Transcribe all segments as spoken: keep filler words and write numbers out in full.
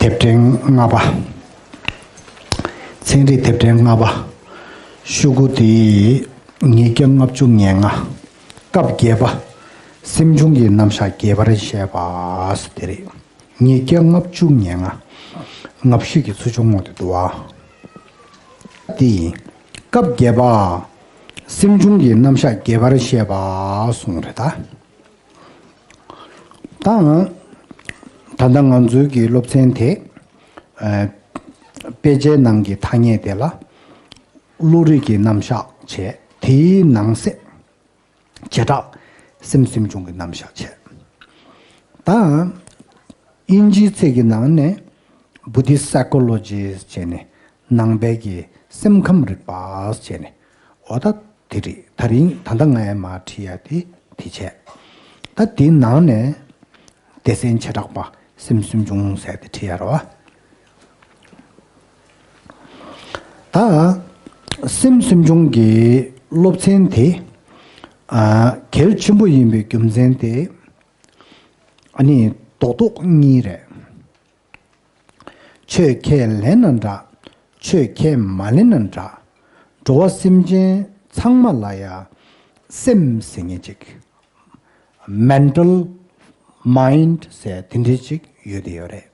དེབ་ཕྲེང་ལྔ་པ། ཚན་རིག་དེབ་ཕྲེང་ལྔ་པ། ཤོག་གུ་དེ་ཉིས་བརྒྱ་ལྔ་བཅུ་ང་ལྔ། སྐབས་བརྒྱད་པ། སེམས་བྱུང་གི་རྣམ་གཞག་རྒྱས་པར་བཤད་པ་ཟེར་དེ་རེད། ཉིས་བརྒྱ་ལྔ་བཅུ་ང་ལྔ། ལྔ་བཅུ་གི་ཚུར་བྱུང་ངོ་དེ་འདུག་ཨ། དེ་ཡིན། སྐབས་བརྒྱད་པ། སེམས་བྱུང་གི་རྣམ་གཞག་རྒྱས་པར་བཤད་པ་གསུངས་རེད་ད། ད། ད་ལྟ་ང་ཚོའི་གི་སློབ་ཚན་དེ། ཨ། དཔེ་ཆའི་ནང་གི་ཐ་སྙད་དེ་ལ། བློ་རིག་གི་རྣམ་གཞག་བྱས། དེའི་ནང་གསེས་བྱེ་བྲག་སེམས་སེམས་བྱུང་གི་རྣམ་གཞག་བྱས། ད། དབྱིན་ཇིའི་ཚིག་གི་ནང་ནས་Buddhist psychology བྱས་ནས་ནང་པའི་གི་སེམས་ཁམས་རིག་པ་བྱས་ནས། འོ་ད་དེ་རེད། ད་རིང་ད་ལྟ་ང་ཡང་མར་ཁྲིད་ཡ་དེ་དེ་བྱས། ད་དེའི་ནང་ནས་སྡེ་ཚན་བྱེ་བྲག་པ་སེམས་སེམས་བྱུང་ཟེར་དེ་ཁྲིད་ཡ་རེད་བ། ད་སེམས་སེམས་བྱུང་གི་སློབ་ཚན་དེ། ཨ། གལ་ཆེན་པོ་ཡིན་པའི་རྒྱུ་མཚན་དེ། ཨ་ནི་རྡོག་རྡོག་གཉིས་རེད། ཆོས་ཁས་ལེན་ན་འདྲ། ཆོས་ཁས་མ་ལེན་ན་འདྲ། འགྲོ་བ་སེམས་ཅན་ཚང་མ་ལ་ཡ་སེམས་ཟེར་མཁན་ཅིག Mental mind ཟེར་དེ་འདྲའི་ཅིག་ཡོད་དེ་ཡོད་རེད།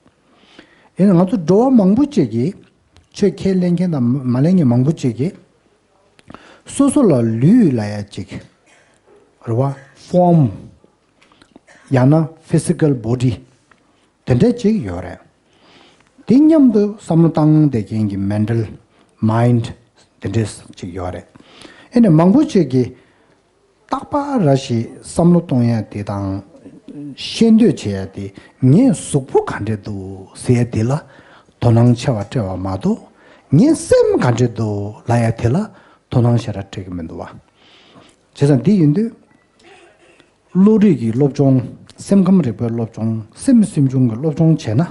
ཡིན་ན་ང་ཚོ་འགྲོ་བ་མང་པོ་ཅིག་གིས། ཆོས་ཁས་ལེན་མཁན་དང་མ་ལེན་མཁན་མང་པོ་ཅིག་གིས། སོ་སོ་ལ་ལུས་ལ་ཡ་ཅིག་རེད་བ། Form ཡང་ན་physical body དེ་འདྲ་ཅིག་ཡོད་རེད། དེ་མཉམ་དུ་བསམ་བློ་བཏང་བསྡད་མཁན་གྱི་mental mind དེ་འདྲ་ཅིག་ཡོད་རེད། ཨེ་ནས་མང་པོ་ཅིག་གིས་རྟག་པར་ར་ཞིག་བསམ་བློ་གཏོང་ཡ་དེ་དང་། ཤེས་འདོད་བྱེད་ཡ་དེ། ངའི་གཟུགས་པོ་ག་འདྲ་འདུག་ཟེར་ཡ་དེ་ལ་དོ་སྣང་ཆེ་བ་སྤྲད་པ་མ་གཏོགས། ངའི་སེམས་ག་འདྲ་འདུག་ལབ་ཡ་དེ་ལ་དོ་སྣང་ཞེ་དྲག་སྤྲད་ཀྱི་མི་འདུག་བ། བྱས་ཙང་འདི་ཡིན་དུས། བློ་རིག་གི་སློབ་སྦྱོང་། སེམས་ཁམས་རིག་པའི་སློབ་སྦྱོང་། སེམས་སེམས་བྱུང་གི་སློབ་སྦྱོང་བྱས་ན།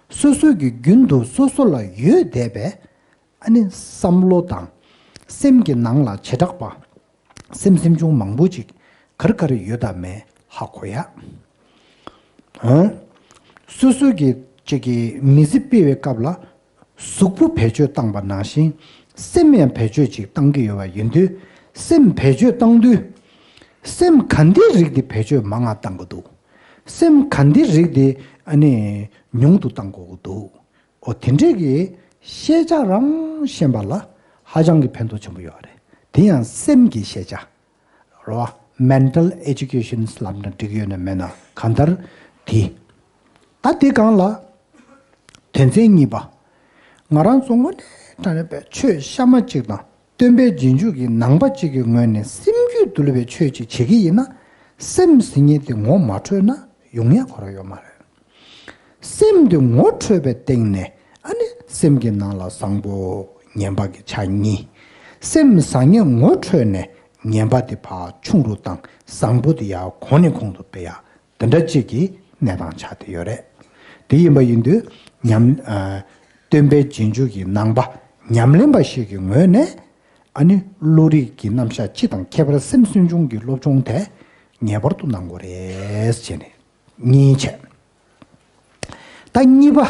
སོ་སོ་གི་རྒྱུན་དུ་སོ་སོ་ལ་ཡོད་བསྡད་པའི། ཨ་ནི་བསམ་བློ་དང་། སེམས་ཀྱི་ནང་ལ་བྱེ་བྲག་པ། སེམས་སེམས་བྱུང་མང་པོ་ཅིག་ག་རེ་ག་རེ་ཡོད་དམ་མེད་ཧ་གོ་ཡ། འོ། སོ་སོ་གི་ཅིག་གི་མི་ཚེ་སྤེལ་བའི་སྐབས་ལ། གཟུགས་པོ་བེད་སྤྱོད་བཏང་པ་ནང་བཞིན། སེམས་ཡང་བེད་སྤྱོད་ཅིག་བཏང་གི་ཡོད་པ་ཡིན་དུས། སེམས་བེད་སྤྱོད་བཏང་དུས། སེམས་ག་འདི་རིགས་འདི་བེད་སྤྱོད་མང་ང་བཏང་གི་འདུག་སེམས་ག་འདི་རིགས་འདི་ཨ་ནི་ཉུང་དུ་བཏང་དགོས་ཀྱི་འདུག་འོ་དེ་འདྲས་ཀྱི་ཤེས་བྱ་རང་ཤེས་པ་ལ་ཧ་ཅང་གི་ཕན་ཐོགས་ཆེན་པོ་ཡོད་རེད། དེ་ཡང་སེམས་ཀྱི་ཤེས་བྱ། རེད་བ། Mental education ལབ་ན་འགྲིག་ཡོད་ན་མེད་ན་གང་ལྟར་དེ། ད་དེ་སྒང་ལ་དོན་ཚན་གཉིས་པ། ང་རང་ཚོ་དངོས་གནས་དྲང་གནས་པའི་ཆོས་གཤའ་མ་གཅིག་དང་། སྟོན་པའི་རྗེས་འཇུག་གི་ནང་པ་གཅིག་གི་ངོས་ནས་སེམས་རྒྱུད་འདུལ་བའི་ཆོས་ཅིག་བྱེད་ཀྱི་ཡིན་ན། སེམས་ཟེར་མཁན་དེ་ངོ་མ་འཕྲོད་ན་ཡོང་ཡ་ཁོ་རང་ཡོད་མ་རེད། སེམས་དེ་ངོ་འཕྲོད་པའི་སྟེང་ནས། ཨ་ནི་སེམས་ཀྱི་ནང་ལ་བཟང་པོ་ངན་པ་གི་ཆ་གཉིས། སེམས་བཟང་ངན་ངོ་འཕྲོད་ནས་ངན་པ་དེ་ཕར་ཆུང་རུ་བཏང་། བཟང་པོ་དེ་ཡར་གོང་ནས་གོང་དུ་སྤེལ་ཡ། དེ་འདྲ་ཅིག་གི་གནས་སྟངས་ཆགས་བསྡད་ཡོད་རེད། དེ་ཡིན་པ་ཡིན་དུས་ཉམས། ཨ། སྟོན་པའི་རྗེས་འཇུག་གི་ནང་པ་ཉམས་ལེན་པ་ཞིག་གི་ངོས་ནས། ཨ་ནི་བློ་རིག་གི་རྣམ་གཞག་སྤྱི་དང་ཁྱད་པར་སེམས་སེམས་བྱུང་གི་སློབ་སྦྱོང་དེ་ངེས་པར་དུ་གནང་དགོས་རེད་ཅེས་ནས། གཉིས་བྱས། ད་གཉིས་པ།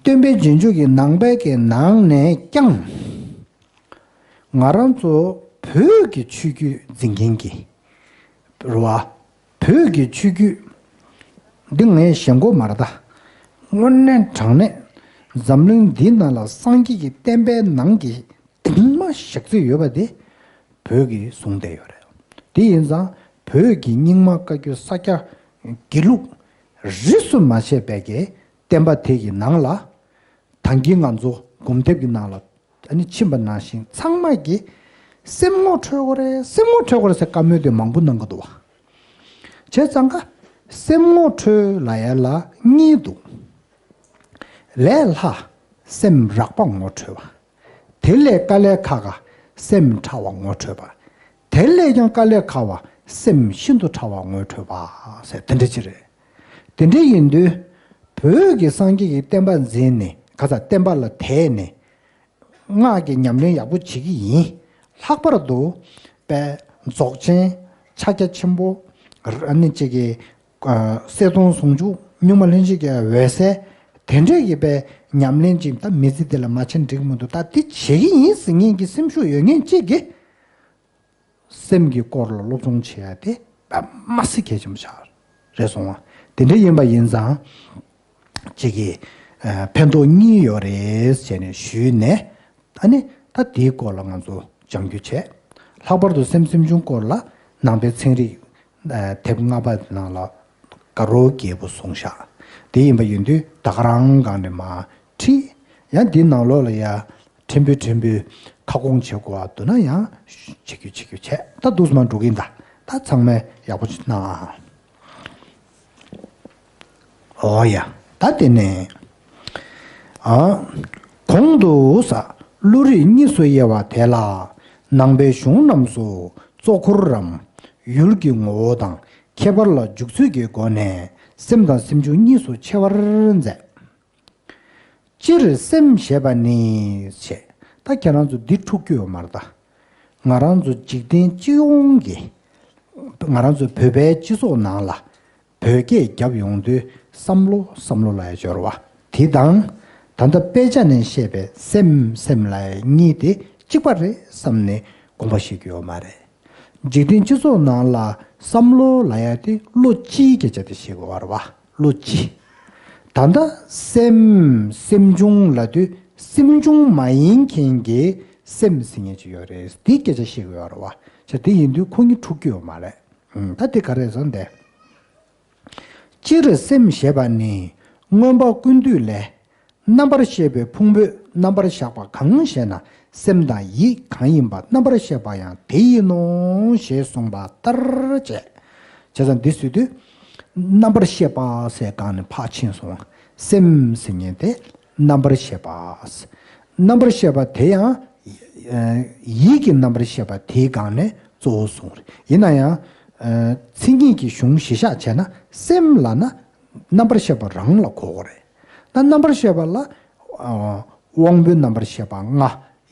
སྟོན་པའི་རྗེས་འཇུག་གི་ནང་པའི་གི་ནང་ནས་ཀྱང་། ང་རང་ཚོ་བོད་ཀྱི་ཆོས་བརྒྱུད་འཛིན་མཁན་གྱི་རེད་བ། བོད་ཀྱི་ཆོས་བརྒྱུད་འདི་ངས་ཞེན་ཁོག་མ་རེད་ད། དངོས་གནས་དྲང་གནས་འཛམ་གླིང་འདིའི་ནང་ལ་སངས་རྒྱས་ཀྱི་བསྟན་པའི་ནང་གི་རྙིང་མ་བཞག་རྩིས་ཡོད་པ་དེ་བོད་ཀྱིས་བཟུང་བསྡད་ཡོད་རེད། དེ་ཡིན་ཙང་བོད་ཀྱི་རྙིང་མ་བཀའ་བརྒྱུད་ས་སྐྱ་དགེ་ལུགས་རིས་སུ་མ་ཆད་པའི་གི་བསྟན་པ་དེ་གི་ནང་ལ། ད་གིན་ང་ཚོ་སྒོམ་དེབ་ཀྱི་ནང་ལ་ཨ་ནི་ཕྱིན་པ་ནང་བཞིན་ཚང་མ་གིས་སེམས་ངོ་འཕྲོད་དགོས་རེད། སེམས་ངོ་འཕྲོད་དགོས་རེད་ཟེར་བཀའ་མོལ་དེ་མང་པོ་གནང་གི་འདུག་བ། བྱས་ཙང་ཀ་སེམས་ངོ་འཕྲོད་ལབ་ཡ་ལ་གཉིས་འདུག་ལས་སླ་སེམས་རགས་པ་ངོ་འཕྲོད་པ། དེ་ལས་དཀའ་ལས་ཁག་ག་སེམས་ཕྲ་བ་ངོ་འཕྲོད་པ། དེ་ལས་ཀྱང་དཀའ་ལས་ཁག་པ་སེམས་ཤིན་ཏུ་ཕྲ་བ་ངོ་འཕྲོད་པ་ཟེར་དེ་འདྲ་ཅིག་རེད། དེ་འདྲ་ཡིན་དུས་བོད་ཀྱི་སངས་རྒྱས་ཀྱི་བསྟན་པ་འཛིན་ནས་ཁ་ཚ་བསྟན་པ་ལ་དད་ནས། སྔགས་ཀྱི་ཉམས་ལེན་ཡག་པོ་བྱེད་ཀྱི་ཡིན། ལྷག་པར་དུ་དཔལ་རྫོགས་ཆེན་ཕྱག་རྒྱ་ཆེན་པོ། ཨ་ནི་གཅིག་གི་གསལ་སྟོང་ཟུང་འཇུག་གཉུག་མ་ལྷན་ཅིག་སྐྱེས་འོད་གསལ། དེ་འདྲས་ཀྱི་པའི་ཉམས་ལེན་ཅིག་ད་མི་ཚེ་འདི་ལ་མ་བྱས་འགྲིག་མི་འདུག་ད་འདི་བྱེད་ཀྱི་ཡིན་ཟེར་མཁན་གྱི་སེམས་ཤུགས་ཡོད་མཁན་གཅིག་གིས། སེམས་ཀྱི་སྐོར་ལ་སློབ་སྦྱོང་བྱེད་ཡ་དེ་མ་སེ་གལ་ཆེན་པོ་ཆགས་རེད་སོང་བ། དེ་འདྲ་ཡིན་པ་ཡིན་ཙང་གཅིག་གིས་ཕན་ཐོགས་གཉིས་ཡོད་རེད་ཟེར་ནས་ཞུས་ནས། ཨ་ནི་ད་དེའི་སྐོར་ལ་ང་ཚོ་སྦྱང་རྒྱུ་བྱས། ལྷག་པར་དུ་སེམས་སེམས་བྱུང་སྐོར་ལ་ནང་པའི་ཚན་རིག་དེབ་ལྔ་པ་ནང་ལ་དགའ་རབ་རྒྱས་པོ་གསུངས་ཤག་དེ་ཡིན་པ་ཡིན་དུས་ད་ག་རང་སྒང་ནས་མར་ཁྲིད། ཡང་འདི་ནང་ལོགས་ལ་ཡ། ཕྲན་བུ་ཕྲན་བུ་ཁ་སྐོང་བྱེད་དགོས་པ་འདུག་ན་ཡང་བྱེད་རྒྱུ་བྱེད་རྒྱུ་བྱས། ད་འདུག་སེ་མར་འགྲོ་གི་ཡིན། ད་ད་ཚང་མས་ཡག་པོ་ཅིག་གནང་ཨ། ཨོ་ཡ། ད་དེ་ནས་ཨ། གོང་དུ་ས་བློ་རིག་གཉིས་སུ་དབྱེ་བ་དེ་ལ་ནང་པའི་གཞུང་རྣམས་སུ་གཙོ་འཁོར་རམ་ཡུལ་གྱི་ངོ་བོ་དང་ཁྱད་པར་ལ་འཇུག་ཚུལ་གྱི་སྒོ་ནས་སེམས་དང་སེམས་བྱུང་གཉིས་སུ་ཕྱེ་བར་མཛད། སྤྱིར་སེམས་ཞེས་པ་ནི་ཞེས། ད་ཁྱེད་རང་ཚོ་འདི་འཁྲུག་རྒྱུ་ཡོད་མ་རེད་ད། ང་རང་ཚོ་འཇིག་རྟེན་སྤྱི་ཡོངས་ཀྱི། ང་རང་ཚོ་བོད་པའི་སྤྱི་ཚོགས་ནང་ལ་བོད་སྐད་རྒྱབ་ཡོང་དུས་བསམ་བློ་བསམ་བློ་ལབ་ཡ་སྦྱོར་བ་དེ་དང་། ད་ལྟ་དཔེ་ཆ་ནས་བཤད་པའི་སེམས་སེམས་ལབ་ཡ་གཉིས་དེ་གཅིག་པ་རེད་བསམ་ནས་དགོངས་པ་བཞེས་རྒྱུ་ཡོད་མ་རེད། འཇིག་རྟེན་སྤྱི་ཚོགས་ནང་ལ་བསམ་བློ་ལབ་ཡ་དེ་བློ་སྤྱིའི་སྐད་ཆ་དེ་བཤད་དགོས་པ་རེད་བ། བློ་སྤྱི། ད་ལྟ་སེམས་སེམས་བྱུང་ལབ་དུས་སེམས་བྱུང་མ་ཡིན་མཁན་གྱི་སེམས་ཟེར་མཁན་ཅིག་ཡོད་རེད། དེའི་སྐད་ཆ་བཤད་དགོས་པ་རེད་བ། བྱས་དེ་ཡིན་དུས་ཁོ་གཉིས་འཁྲུག་རྒྱུ་ཡོད་མ་རེད། ཨུམ། ད་དེ་ག་རེ་རེད་ཟེར་ན་དེ། སྤྱིར་སེམས་ཞེས་པ་ནི་མངོན་པ་ཀུན་བཏུས་ལས། རྣམ་པར་ཤེས་པའི་ཕུང་པོས་རྣམ་པར་གཞག་པ་གང་ཞེ་ན། སེམས་དང་ཡིད་གང་ཡིན་པ་རྣམ་པར་ཤེས་པ་ཡང་དེ་ཡིན་ནོ་ཞེས་གསུངས་པ་ལྟར་བྱས། བྱས་ཙང་འདི་ཟེར་དུས། རྣམ་པར་ཤེས་པ་ཟེར་སྒང་ནས་ཕར་ཕྱིན་སོང་། སེམས་ཟེར་མཁན་དེ་རྣམ་པར་ཤེས་པ། རྣམ་པར་ཤེས་པ་དེ་ཡང་ཡིད་ཀྱི་རྣམ་པར་ཤེས་པ་དེའི་སྒང་ནས་གཙོ་བོ་གསུངས་རེད། ཡིན་ན་ཡང་། མཚན་ཉིད་ཀྱི་གཞུང་གཞི་བཞག་བྱས་ན་སེམས་ལབ་ན་རྣམ་པར་ཤེས་པ་རང་ལ་གོ་དགོས་རེད། ད་རྣམ་པར་ཤེས་པ་ལ་ཨ་དབང་པོའི་རྣམ་པར་ཤེས་པ་ལྔ།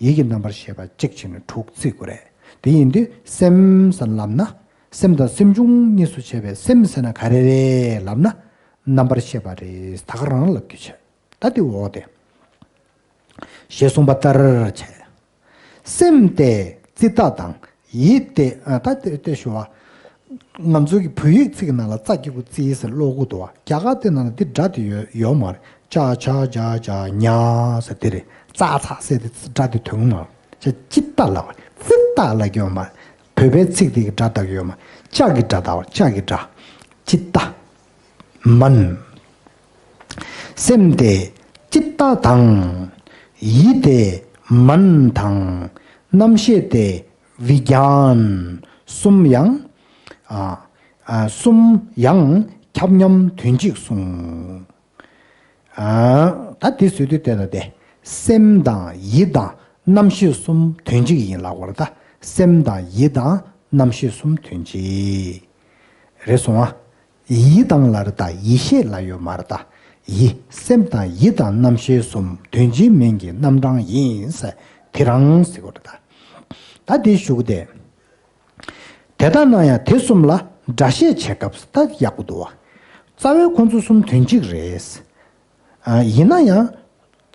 ཡིད་ཀྱི་རྣམ་པར་ཤེས་པ་གཅིག་བྱས་ནས་དྲུག་བརྩི་དགོས་རེད། དེ་ཡིན་དུས་སེམས་ཟེར་ལབ་ན། སེམས་དང་སེམས་བྱུང་གཉིས་སུ་ཕྱེ་བའི་སེམས་ཟེར་ན་ག་རེ་རེད་ལབ་ན། རྣམ་པར་ཤེས་པ་རེད། ད་ག་རང་ལབ་རྒྱུ་བྱས། ད་དེ་འོག་དེ། ཞེས་གསུངས་པ་ལྟར་བྱས། སེམས་ཏེ་ཙིཏྟ་དང་། ཡིད་ཏེ། ཨ། ད་ཏེ་ཏེ་ཞུ་བ། ང་ཚོའི་གི་བོད་ཡིག་ཚིག་ནང་ལ་ཙ་གི་གུ་ཙི་ཟེར་ཀློག་གི་འདུག་བ། རྒྱ་གར་དེ་ནང་ལ་འདི་སྒྲ་དེ་ཡོད་ཡོད་མ་རེད། ཅ་ཆ་ཇ་ཇ་ཉ་ཟེར་དེ་རེད། ཙ་ཚ་ཟེར་དེ་སྒྲ་དེ་དོན་མ་རེད། ཅ་ཅི་ཏ་ལ་བ་ཙི་ཏ་ལ་གི་ཡོད་མ་རེད། བོད་པའི་ཚིག་དེ་གི་སྒྲ་དག་ཡོད་མ། ཅ་གི་སྒྲ་དག་བ། ཅ་གི་སྒྲ། ཅི་ཏ། མན། སེམས་ཏེ་ཅི་ཏ་དང་། ཡིད་ཏེ་མན་དང་། རྣམ་ཤེས་ཏེ་བི་གྱཱན་གསུམ་ཡང་། ཨ། ཨ། གསུམ་ཡང་ཁྱབ་མཉམ་དོན་གཅིག་གསུངས། ཨ། ད་དེ་ཟེར་དུས་དེ་ལ་དེ། སེམས་དང་ཡིད་དང་རྣམ་ཤེས་གསུམ་དོན་གཅིག་ཡིན་ལབ་པ་རེད་ད། སེམས་དང་ཡིད་དང་རྣམ་ཤེས་གསུམ་དོན་གཅིག་རེད་སོང་ཨ། ཡིད་དང་ལབ་རེད་ད། ཡིད་ཤེས་ལབ་ཡོད་མ་རེད་ད། ཡིད། སེམས་དང་ཡིད་དང་རྣམ་ཤེས་གསུམ་དོན་གཅིག་མིང་གི་རྣམ་གྲངས་ཡིན་ཟེར་དེ་རང་ཟེར་དགོས་རེད་ད། ད་དེ་ཞུ་གི་དེ། དེ་ལྟར་ན་ཡང་དེ་གསུམ་ལ་སྒྲ་བཤད་བྱེད་སྐབས་ད་ཡག་པོ་འདུག་བ། རྩ་བའི་ཁོང་ཚོ་གསུམ་དོན་གཅིག་རེད། ཨ། ཡིན་ན་ཡང་།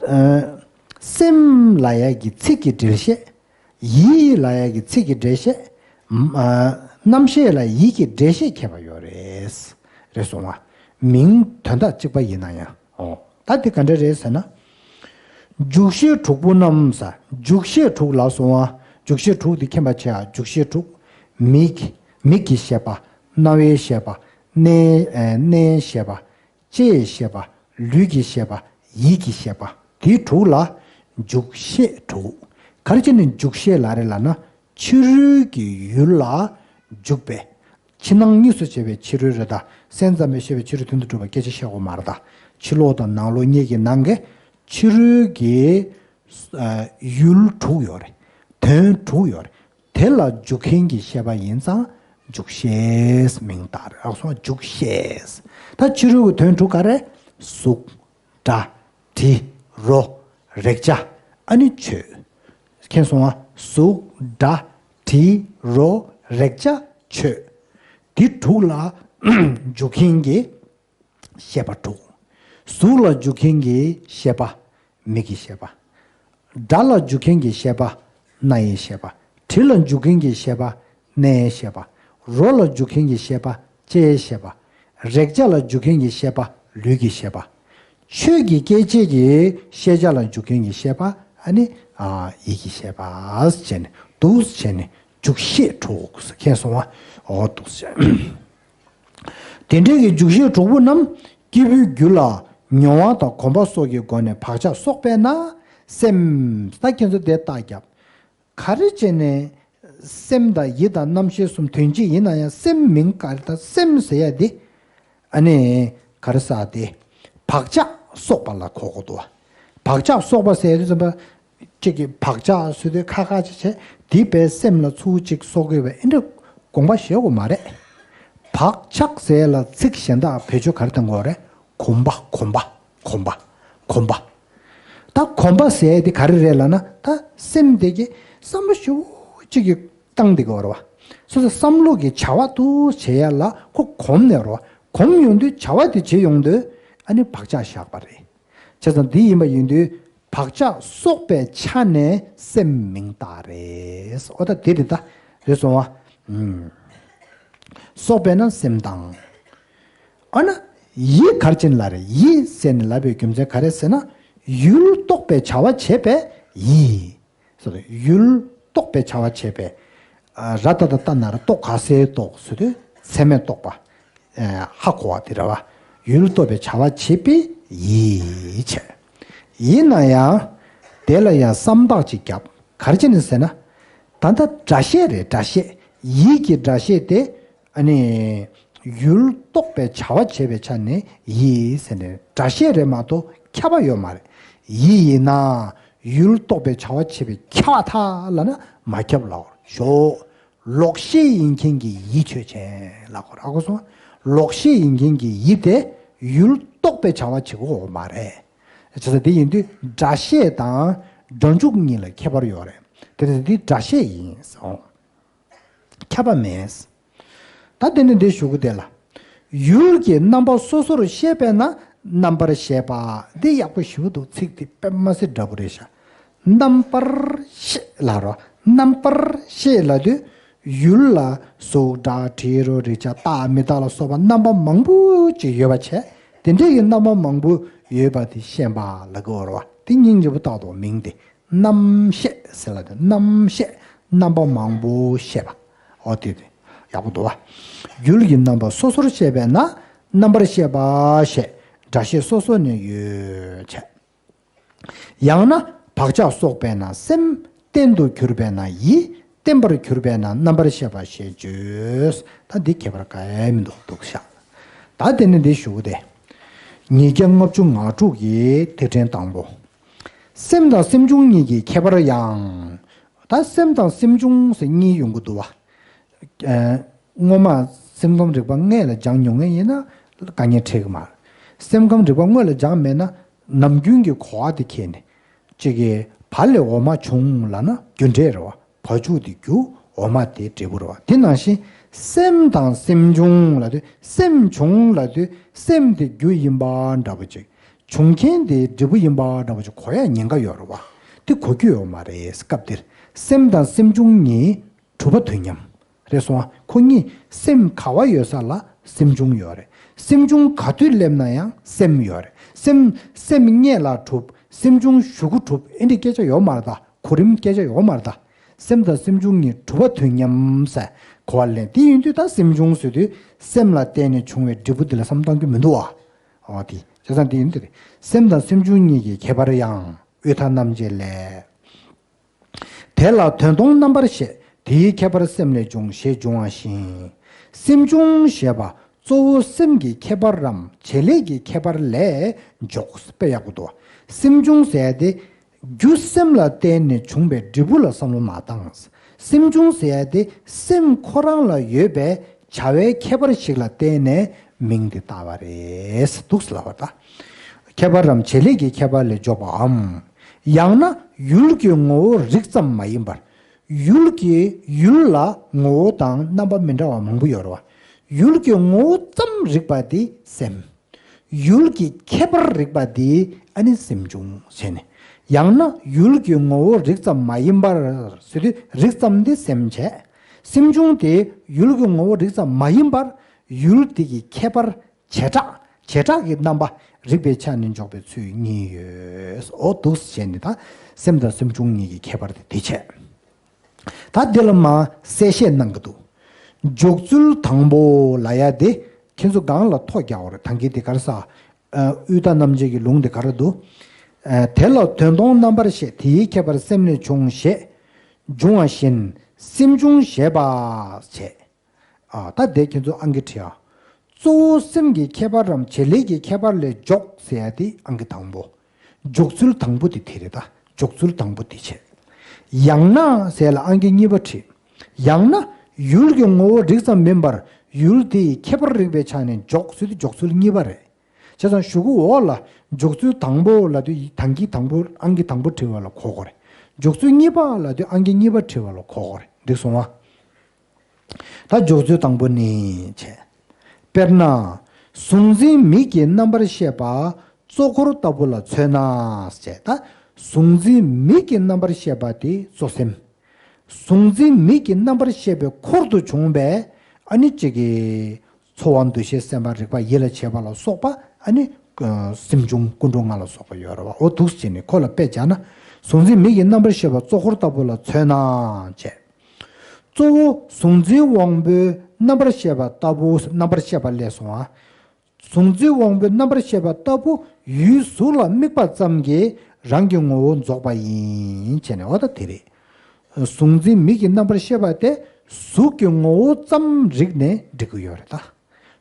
ཨ། སེམས་ལབ་ཡ་གི་ཚིག་གི་འགྲེལ་བཤད། ཡིད་ལབ་ཡ་གི་ཚིག་གི་འགྲེལ་བཤད། ཨ། རྣམ་ཤེས་ལ་ཡིད་ཀྱི་འགྲེལ་བཤད་ཁྱད་པར་ཡོད་རེད། རེད་སོང་བ། མིང་དོན་དག་གཅིག་པ་ཡིན་ན་ཡང་། ཨོ། ད་དེ་ག་འདྲ་རེད་ཟེར་ན། འཇུག་ཤེས་དྲུག་པོ་རྣམས། འཇུག་ཤེས་དྲུག་ལབ་སོང་བ། འཇུག་ཤེས་དྲུག་དེ་མཁྱེན་པ་བྱས་ཨ། འཇུག་ཤེས་དྲུག་མིག་མིག་གི་ཤེས་པ། རྣ་བའི་ཤེས་པ། སྣའི་ཨ། སྣའི་ཤེས་པ། ལྕེའི་ཤེས་པ། ལུས་ཀྱི་ཤེས་པ། ཡིད་ཀྱི་ཤེས་པ། དེ་དྲུག་ལ་འཇུག་ཤེས་དྲུག་ག་རེ་བྱས་ནས་འཇུག་ཤེས་ལབ་རེད་ལབ་ན། ཕྱི་རོལ་གྱི་ཡུལ་ལ་འཇུག་པའི། ཕྱི་ནང་གཉིས་སུ་ཕྱེ་བའི་ཕྱི་རོལ་རེད་ད། སེམས་ཙམ་པས་བཤད་པའི་ཕྱི་རོལ་དོན་དུ་གྲུབ་པ་སྐད་ཆ་བཤད་དགོས་མ་རེད་ད། ཕྱི་ལོགས་དང་ནང་ལོགས་གཉིས་ཀྱི་ནང་གི་ཕྱི་རོལ་གྱི་ཨ། ཡུལ་དྲུག་ཡོད་རེད། དོན་དྲུག་ཡོད་རེད། དེ་ལ་འཇུག་མཁན་གྱི་ཤེས་པ་ཡིན་ཙང་འཇུག་ཤེས་མིང་བཏགས་རེད། ཨ་སོང་འཇུག་ཤེས། ད་ཕྱི་རོལ་གྱི་དོན་དྲུག་ག་རེ། གཟུགས། སྒྲ། དྲི། རོ། རེག་བྱ། ཨ་ནི་ཆོས། མཁྱེན་སོང་ཨ། གཟུགས། སྒྲ། དྲི། རོ། རེག་བྱ། ཆོས། འདི་དྲུག་ལ་འཇུག་མཁན་གྱི་ཤེས་པ་དྲུག་གཟུགས་ལ་འཇུག་མཁན་གྱི་ཤེས་པ། མིག་གི་ཤེས་པ། སྒྲ་ལ་འཇུག་མཁན་གྱི་ཤེས་པ། རྣ་ཡི་ཤེས་པ། དྲི་ལ་འཇུག་མཁན་གྱི་ཤེས་པ། སྣའི་ཤེས་པ། རོ་ལ་འཇུག་མཁན་གྱི་ཤེས་པ། ལྕེའི་ཤེས་པ། རེག་བྱ་ལ་འཇུག་མཁན་གྱི་ཤེས་པ། ལུས་ཀྱི་ཤེས་པ། ཆོས་ཀྱི་སྐྱེ་མཆེད་ཀྱི་ཤེས་བྱ་ལ་འཇུག་མཁན་གྱི་ཤེས་པ། ཨ་ནི་ཨ་ཡིད་ཀྱི་ཤེས་པ་བྱས་ནས་འདུག་བྱས་ནས་འཇུག་ཤེས་དྲུག་ཟེར་མཁན་སོང་བ། འོ་འདུག་བྱས། དེ་འདྲའི་གི་འཇུག་ཤེས་དྲུག་པོ་རྣམས་སྐྱེས་བུའི་རྒྱུད་ལ་མྱོང་བ་དང་གོམས་པ་སོགས་ཀྱི་སྒོ་ནས་བག་ཆགས་གསོག་པས་ན། སེམས། ད་ཁྱེད་ཚོ་དེ་བརྟག་རྒྱབ། ག་རེ་བྱས་ནས་སེམས་དང་ཡིད་དང་རྣམ་ཤེས་གསུམ་དོན་གཅིག་ཡིན་ན་ཡང་སེམས་མིང་ག་རེ། ད་སེམས་ཟེར་ཡ་དེ་ཨ་ནི་ག་རེ་ཟེར་དེ་བག་ཆགས་གསོག་པ་ལ་གོ་དགོས་འདུག་བ། བག་ཆགས་གསོག་པ་ཟེར་ཡ་དེ་ཙམ་པ་གཅིག་གི་བག་ཆགས་ཟེར་དུས་ཁ་ཁ་ཅིག་བྱས་དེ་པའི་སེམས་ལ་ཚུར་གཅིག་གསོག་དགོས་པའི་ཨེ་འདྲ་དགོངས་པ་བཞེས་དགོས་མ་རེད། བག་ཆགས་ཟེར་ཡ་ལ་ཚིག་གཞན་དག་བེད་སྤྱོད་ག་རེ་གཏོང་དགོས་རེད། གོམས་པ་གོམས་པ་གོམས་པ་གོམས་པ། ད་གོམས་པ་ཟེར་ཡ་དེ་ག་རེ་རེད་ལབ་ན། ད་སེམས་དེ་གི་བསམ་བློ་ཞེ་པོ་ཅིག་གི་བཏང་བསྡད་ཀྱི་ཡོད་རེད་བ། སོ་སོ་བསམ་བློ་གི་བྱ་བ་དུ་བྱེད་ཡ་ལ་ཁོ་གོམས་ནས་རེད་བ། གོམས་ཡོང་དུས་བྱ་བ་དེ་བྱེད་ཡོང་དུས་ཨ་ནི་བག་ཆགས་བཞག་པ་རེད། བྱས་ཙང་འདི་ཡིན་པ་ཡིན་དུས་བག་ཆགས་གསོག་པའི་ཆ་ནས་སེམས་མིང་བཏགས་རེད། འོ་ད་དེ་རེད། ད་རེད་སོང་བ། ཨུམ། གསོག་པས་ན་སེམས་དང་། ཨ་ན་ཡིད་ག་རེ་བྱས་ནས་ལབ་རེད། ཡིད་ཟེར་ནས་ལབ་པའི་རྒྱུ་མཚན་ག་རེ་ཟེར་ན། ཡུལ་རྟོགས་པའི་བྱ་བ་བྱེད་པས་ཡིད། ཟེར་ཡུལ་རྟོགས་པའི་བྱ་བ་བྱེད་པས། ཨ། ར་ཏ་བཏགས་རྟ་ན་ར་རྟོགས། ག་སའི་རྟོགས་ཟེར་དུས་ཚད་མས་རྟོགས་པ། ཨ། ཧ་གོ་བ་དེ་རེད་བ། ཡུལ་རྟོགས་པའི་བྱ་བ་བྱེད་པས་ཡིད་བྱས། ཡིན་ན་ཡང་དེ་ལ་ཡང་བསམ་བཏགས་ཅིག་བརྒྱབ། ག་རེ་བྱས་ནས་ཟེར་ན། ད་ལྟ་སྒྲ་ཤེས་རེད། སྒྲ་ཤེས། ཡིད་ཀྱི་སྒྲ་ཤེས་དེ། ཨ་ནི། ཡུལ་རྟོགས་པའི་བྱ་བ་བྱེད་པའི་ཆ་ནས་ཡིད་ཟེར་ནས་སྒྲ་ཤེས་རེད་མ་གཏོགས་ཁྱབ་པ་ཡོད་མ་རེད། ཡིད་ཡིན་ན་ཡུལ་རྟོགས་པའི་བྱ་བ་བྱེད་པའི་ཁྱབ་པ་ཐལ་ལབ་ན་མ་ཁྱབ་ལབ་པར་ཞོག། ལོག་ཤེས་ཡིན་མཁན་གྱི་ཡིད་ཆོས་ཅན་ལབ་དགོས་རེད། ཧ་གོ་སོང་། ལོག་ཤེས་ཡིན་མཁན་གྱི་ཡིད་དེ་ཡུལ་རྟོགས་པའི་བྱ་བ་བྱེད་ཀྱི་ཡོད་མ་རེད། བྱས་ཙང་དེ་ཡིན་དུས་སྒྲ་ཤེས་དང་སྒྲ་འཇུག་གཉིས་ལ་ཁྱད་པར་ཡོད་རེད། དེ་ལྟ་དེ་སྒྲ་ཤེས་ཡིན་སོང་། ཁྱབ་པ་མེད། ད་དེ་ནི་འདི་ཞུ་གི་དེ་ལ། ཡུལ་གྱི་རྣམ་པ་སོ་སོར་ཤེས་པས་ན་རྣམ་པར་ཤེས་པ། འདི་ཡག་པོ་ཞུ་འདུག་ཚིག་འདི་དཔེ་མ་སྲིད་འདྲ་པོ་རེད་ཤག་རྣམ་པར་ཤེས་ལབ་རོ། རྣམ་པར་ཤེས་ལབ་དུས་ཡུལ་ལ་གཟུགས་སྒྲ་དྲི་རོ་རེག་བྱ་རྟག་མི་རྟག་ལ་སོགས་པ་རྣམ་པ་མང་པོ་ཅིག་ཡོད་པ་བྱས། དེ་འདྲའི་གི་རྣམ་པ་མང་པོ་ཡོད་པ་དེ་ཤེས་པ་ལབ་ཀྱི་ཡོད་རེད་བ། དེ་སྙིང་རྗེ་པོ་བཏགས་འདུག་མིང་དེ། རྣམ་ཤེས་ཟེར་ལ་དེ་རྣམ་ཤེས། རྣམ་པ་མང་པོ་ཤེས་པ། འོ་དེ་དེ་ཡག་པོ་འདུག་བ། ཡུལ་གྱི་རྣམ་པ་སོ་སོར་ཤེས་པས་ན་རྣམ་པར་ཤེས་པ་ཞེས་སྒྲ་ཤེས་སོ་སོ་ནས་ཡོད་བྱས། ཡང་ན་བག་ཆགས་གསོག་པས་ན་སེམས། རྟེན་དུ་གྱུར་པས་ན་ཡིད། བརྟེན་པར་གྱུར་པས་ན་རྣམ་པར་ཤེས་པ་ཞེས་བརྗོད། ད་འདི་ཁྱད་པར་ག་ཡང་མི་འདུག་འདུག་ཤག་ད་དེ་ནི་འདི་ཞུ་གི་དེ། ཉིས་བརྒྱ་ལྔ་བཅུ་ང་དྲུག་གི་ཐིག་ཕྲེང་དང་པོ། སེམས་དང་སེམས་བྱུང་གཉིས་ཀྱི་ཁྱད་པར་ཡང་། ད་སེམས་དང་སེམས་བྱུང་ཟེར་གཉིས་ཡོང་གི་འདུག་བ། ཨ། སྔོན་མ་སེམས་ཁམས་རིག་པ་དངོས་ལ་སྦྱངས་མྱོང་མཁན་ཡིན་ན་དཀའ་ངལ་འཕྲད་ཀྱི་མ་རེད། སེམས་ཁམས་རིག་པ་དངོས་ལ་སྦྱངས་མེད་ན་ནམ་རྒྱུན་གྱི་གོ་བ་དེ་འཁྱེར་ནས། གཅིག་གིས་བ་ལས་འོ་མ་བྱུང་ལབ་ན་རྒྱུ་འབྲས་རེད་བ། བ་ཕྱུགས་དེ་རྒྱུ། འོ་མ་དེ་འབྲས་བུ་རེད་བ། དེ་ནང་བཞིན་སེམས་དང་སེམས་བྱུང་ལབ་དུས། སེམས་བྱུང་ལབ་དུས་སེམས་དེ་རྒྱུ་ཡིན་པ་འདྲ་པོ་ཅིག་བྱུང་མཁན་དེ་འབྲས་བུ་ཡིན་པ་འདྲ་པོ་ཅིག་གོ་ཡ་ཉེན་ཁ་ཡོད་རེད་བ། དེ་གོ་རྒྱུ་ཡོད་མ་རེད། སྐབས་འདིར་སེམས་དང་སེམས་བྱུང་གཉིས་གྲུབ་པ་དུས་མཉམ་རེད་སོང་བ། ཁོ་གཉིས་སེམས་ག་བ་ཡོད་ས་ལ་སེམས་བྱུང་ཡོད་རེད། སེམས་བྱུང་ག་དུས་སླེབས་ན་ཡང་སེམས་ཡོད་རེད། སེམས་སེམས་རྙེད་ལ་གྲུབ། སེམས་བྱུང་གཞུག་གུ་གྲུབ། ཨེ་འདྲའི་སྐད་ཆ་ཡོད་མ་རེད་ད། གོ་རིམ་སྐད་ཆ་ཡོད་མ་རེད་ད། སེམས་དང་སེམས་བྱུང་གཉིས་གྲུབ་པ་དུས་མཉམ་ཟེར་གོ་བ་ལེན། དེ་ཡིན་དུས་ད་སེམས་བྱུང་ཟེར་དུས་སེམས་ལ་བརྟེན་ནས་བྱུང་བའི་འབྲས་བུ་དེ་ལ་བསམ་བཏང་རྒྱུ་མི་འདུག་བ། འོ་དེ་བྱས་ཙང་དེ་ཡིན་དུས་སེམས་དང་སེམས་བྱུང་གཉིས་ཀྱི་ཁྱད་པར་ཡང་། དབུས་མཐའ་རྣམ་འབྱེད་ལས། དེ་ལ་དོན་སྟོང་རྣམ་པར་ཤེས། དེའི་ཁྱད་པར་སེམས་ལས་བྱུང་ཞེས་འབྱུང་བ་བཞིན། སེམས་བྱུང་ཞེས་པ་གཙོ་བོ་སེམས་ཀྱི་ཁྱད་པར་རམ་བྱེད་ལས་ཀྱི་ཁྱད་པར་ལས་འཇོག་དཔེ་ཡག་པོ་འདུག་སེམས་བྱུང་ཟེར་ཡ་དེ་རྒྱུ་སེམས་ལ་བརྟེན་ནས་བྱུང་བའི་འབྲས་བུ་ལ་བསམ་བློ་མ་བཏང་། སེམས་བྱུང་ཟེར་ཡ་དེ་སེམས་ཁོ་རང་ལ་ཡོད་པའི་བྱ་བའི་ཁྱད་པར་ཞིག་ལ་བརྟེན་ནས་མིང་དེ་བཏགས་པ་རེད། འདུག་ཟེར་ལབ་པ་ད། ཁྱད་པར་རམ་བྱེད་ལས་ཀྱི་ཁྱད་པར་ལས་འཇོག་པའམ། ཡང་ན་ཡུལ་གྱི་ངོ་བོ་རིགས་ཙམ་མ་ཡིན་པར། ཡུལ་གྱི་ཡུལ་ལ་ངོ་བོ་དང་རྣམ་པ་མི་འདྲ་བ་མང་པོ་ཡོད་རེད་བ། ཡུལ་གྱི་ངོ་བོ་ཙམ་རིག་པ་དེ་སེམས། ཡུལ་གྱི་ཁྱད་པར་རིག་པ་དེ་ཨ་ནི་སེམས་བྱུང་ཟེར་ནས། ཡང་ན་ཡུལ་གྱི་ངོ་བོ་རིག་ཙམ་མ་ཡིན་པར་ཟེར་དུས། རིག་ཙམ་དེ་སེམས་བྱས། སེམས་བྱུང་དེ་ཡུལ་གྱི་ངོ་བོ་རིག་ཙམ་མ་ཡིན་པར། ཡུལ་དེ་གི་ཁྱད་པར་བྱེ་བྲག་བྱེ་བྲག་གི་རྣམ་པ་རིག་པའི་ཆ་ནས་འཇོག་པའི་ཚུལ་གཉིས་ཡོད། འོ་འདུག་སེ་བྱས་ནས་ད་སེམས་དང་སེམས་བྱུང་གཉིས་ཀྱི་ཁྱད་པར་དེ་དེ་བྱས། ད་འདི་ལ་མ་གསལ་བཤད་གནང་གི་འདུག་འཇུག་ཚུལ་དང་པོ་ལབ་ཡ་དེ་ཁྱེད་ཚོ་སྒང་ལ་ཐོ་རྒྱག་པ་རེད། ད་གིན་དེ་ག་རེ་ཟེར། ཨ། དབུས་མཐའ་རྣམ་འབྱེད་ཀྱི་ལུང་དེ་ག་རེ་འདུག་ཨ། དེ་ལ་དོན་སྟོང་རྣམ་པར་བཤད། དེའི་ཁྱད་པར་སེམས་ལས་བྱུང་ཞེས་འབྱུང་བ་བཞིན་སེམས་བྱུང་ཞེས་པ་བྱས། ཨ། ད་དེ་ཁྱེད་ཚོ་ཨང་ཀི་བྲིས་ཨ། གཙོ་བོ་སེམས་ཀྱི་ཁྱད་པར་རམ་བྱེད་ལས་ཀྱི་ཁྱད་པར་ལས་འཇོག་ཟེར་ཡ་དེ་ཨང་ཀི་དང་པོ། འཇུག་ཚུལ་དང་པོ་དེ་དེ་རེད། ད་འཇུག་ཚུལ་དང་པོ་དེ་བྱས། ཡང་ན་ཟེར་ལ་ཨང་ཀི་གཉིས་པ་བྲིས། ཡང་ན་ཡུལ་གྱི་ངོ་བོ་རིག་ཙམ་མིན་པར་ཡུལ་དེའི་ཁྱད་པར་རིག་པའི་ཆ་ནས་འཇོག་ཟེར་དུས་འཇུག་ཚུལ་གཉིས་པ་རེད། བྱས་ཙང་གཞུག་གུ་འོག་ལ་འཇུག་ཚུལ་དང་པོ་ལབ་དུས་ད་གིན་དང་པོ་ཨང་ཀི་དང་པོ་བྲིས་པ་ལ་གོ་དགོས་རེད། འཇུག་ཚུལ་གཉིས་པ་ལབ་དུས་ཨང་ཀི་གཉིས་པ་བྲིས་པ་ལ་གོ་དགོས་རེད། འགྲིག་སོང་ཨ། ད་འཇུག་ཚུལ་དང་པོ་ནི་བྱས། དཔེར་ན། གཟུང་འཛིན་མིག་གི་རྣམ་པར་ཤེས་པ་གཙོ་འཁོར་ལྟ་བུ་ལ་མཚོན་ན་ཟེར། ད་གཟུང་འཛིན་མིག་གི་རྣམ་པར་ཤེས་པ་དེ་གཙོ་སེམས། གཟུང་འཛིན་མིག་གི་རྣམ་པར་ཤེས་པའི་འཁོར་དུ་བྱུང་བའི་ཨ་ནི་གཅིག་གི་ཚོར་བ་འདུ་ཤེས་སེམས་པ་རེག་པ་ཡིད་ལ་བྱེད་པ་ལ་སོགས་པ་ཨ་ནི་སེམས་བྱུང་ཀུན་འགྲོ་ལྔ་ལ་སོགས་པ་ཡོད་རེད་བ། འོ་འདུག་སེ་བྱས་ནས་ཁོ་ལ་དཔེ་སྦྱར་ན། གཟུང་འཛིན་མིག་གི་རྣམ་པར་ཤེས་པ་གཙོ་འཁོར་ལྟ་བུ་ལ་མཚོན་ན་བྱས། གཙོ་བོ་གཟུང་འཛིན་དབང་པོའི་རྣམ་པར་ཤེས་པ་ལྟ་བུ། རྣམ་པར་ཤེས་པ་ལས་སོང་བ། གཟུང་འཛིན་དབང་པོའི་རྣམ་པར་ཤེས་པ་ལྟ་བུ་ཡུལ་གཟུགས་ལ་དམིགས་པ་ཙམ་གྱིས་རང་གི་ངོ་བོ་རྫོགས་པ་ཡིན་བྱས་ནས། འོ་ད་དེ་རེད། གཟུང་འཛིན་མིག་གི་རྣམ་པར་ཤེས་པ་དེ་གཟུགས་ཀྱི་ངོ་བོ་ཙམ་རིག་ནས་འགྲིག་གི་ཡོད་རེད་ད།